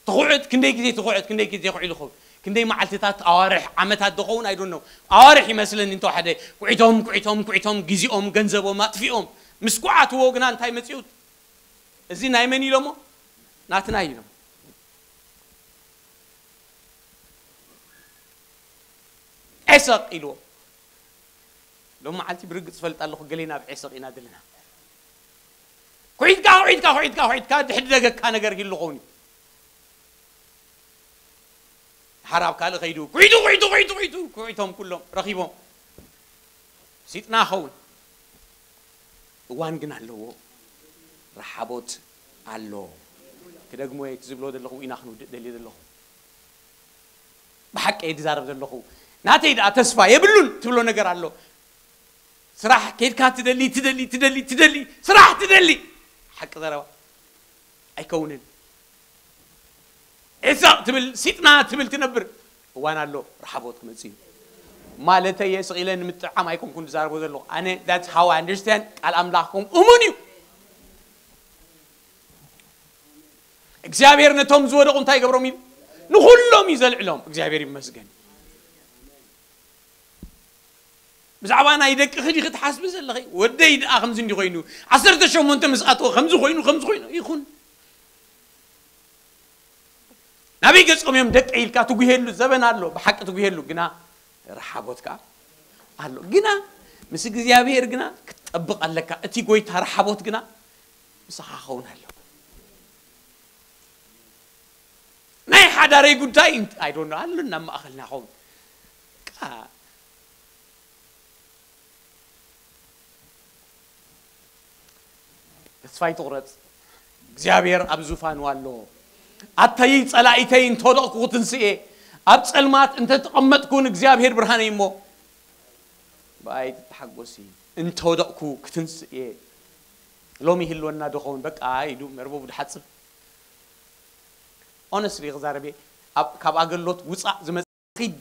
ትኹዕት፣ ክንደይ ግዜ ትኹዕት፣ ክንደይ ግዜ ተኹዒሉ ኸውን? ክንደይ መዓልትታት፣ ኣዋርሕ፣ ዓመታት ዶ ኸውን? I don't know። ኣዋርሕ ይመስለኒ እንተወሓደ። ኩዒቶም፣ ኩዒቶም፣ ኩዒቶም፣ ግዜኦም፣ ገንዘቦም ኣጥፊኦም። ምስ ኩዓትዎ ግና እንታይ መጺኡ? እዚ ናይ መን ኢሎሞ? ናትና ኢሎም። ዔሰቕ ኢልዎ። ሎም መዓልቲ ብርግጽ ፈልጥ ኣለኹ፣ ገሌና ኣብ ዔሰቕ ኢና ዘለና። ኩዒትካ፣ ኩዒትካ፣ ኩዒትካ፣ ኩዒትካ፣ ድሕድደገካ ነገር ይህሉ ኸውን እዩ። ሓራብ ካልእ ከይዱ፣ ኩዒቱ፣ ኩዒቱ፣ ኩዒቱ፣ ኩዒቱ፣ ኩዒቶም ኩሎም ረኺቦም። ሲጥና ኸውን። እዋን ግን ኣለዎ። ረሓቦት ኣሎ። ክደግሞ እየ፣ እቲ ዝብሎ ዘለኹ ኢና ክንውድእ ደልየ ዘለኹ። ብሓቂ እየ ዝዛረብ ዘለኹ። ናተይ ደኣ ተስፋ የብሉን ትብሎ ነገር ኣሎ። ስራሕ ኬድካ ትደሊ፣ ትደሊ፣ ትደሊ፣ ትደሊ፣ ስራሕ ትደሊ። ሓቂ ዘረባ። ኣይከውንን። ዒሳቕ ትብል፣ ሲጥና ትብል ትነብር። እዋን ኣሎ፣ ረሓቦት ክመጽእ እዩ። ማለተይ እየ፣ ስቕ ኢለ ንምጥዓም ኣይኮንኩን ዝዛረቦ ዘለኹ። ኣነ፣ that's how I understand። ቃል ኣምላኽ ከምኡ እሙን እዩ። እግዚኣብሔር ነቶም ዝወደቑ እንታይ ይገብሮም እዩ? ንኹሎም እዩ ዘልዕሎም። እግዚኣብሔር ይመስገን። ብዛዕባ ናይ ደቅኺ ዲኺ ትሓስቢ ዘለኺ? ወደይ ደኣ ከምዚ እንዲ ኮይኑ፣ ዓሰርተ ሸሞንተ ምስ ኣተወ ከምዚ ኮይኑ፣ ከምዚ ኮይኑ፣ ይኹን። ናበይ ገጾም እዮም ደቀይ ኢልካ ትጉሄሉ ዘበን ኣሎ። ብሓቂ ትጉሄሉ፣ ግና ረሓቦት ከኣ ኣሎ። ግና ምስ እግዚኣብሔር ግና ክትጠብቕ ኣለካ። እቲ ጎይታ ረሓቦት ግና ምሳኻ ክኸውን ኣለዎ። ናይ ሓዳረይ ጉዳይ እንት-፣ I don't know፣ ኣሎ ናብ ማእኸልና ኸውን። ቃ-፣ ተስፋ ኣይትቑረጽ። እግዚኣብሔር ኣብ ዙፋኑ ኣሎ። ኣተይ ጸላኢተይ እንተወደቕኩ ክትንስእ እየ። ኣብ ጸልማት እንተተቐመጥኩ ንእግዚኣብሔር ብርሃነይ እሞ ብኣይ ትተሓጎሲ። እንተወደቕኩ ክትንስእ እየ። ሎሚ ይህልወና ዶ ኸውን? በቃ ኢሉ መርበቡ ድሓጽብ። Honestly ክዛረብ እየ። ኣብ፣ ካብ ኣገልግሎት ውጻእ ዝመጽእ ኺድ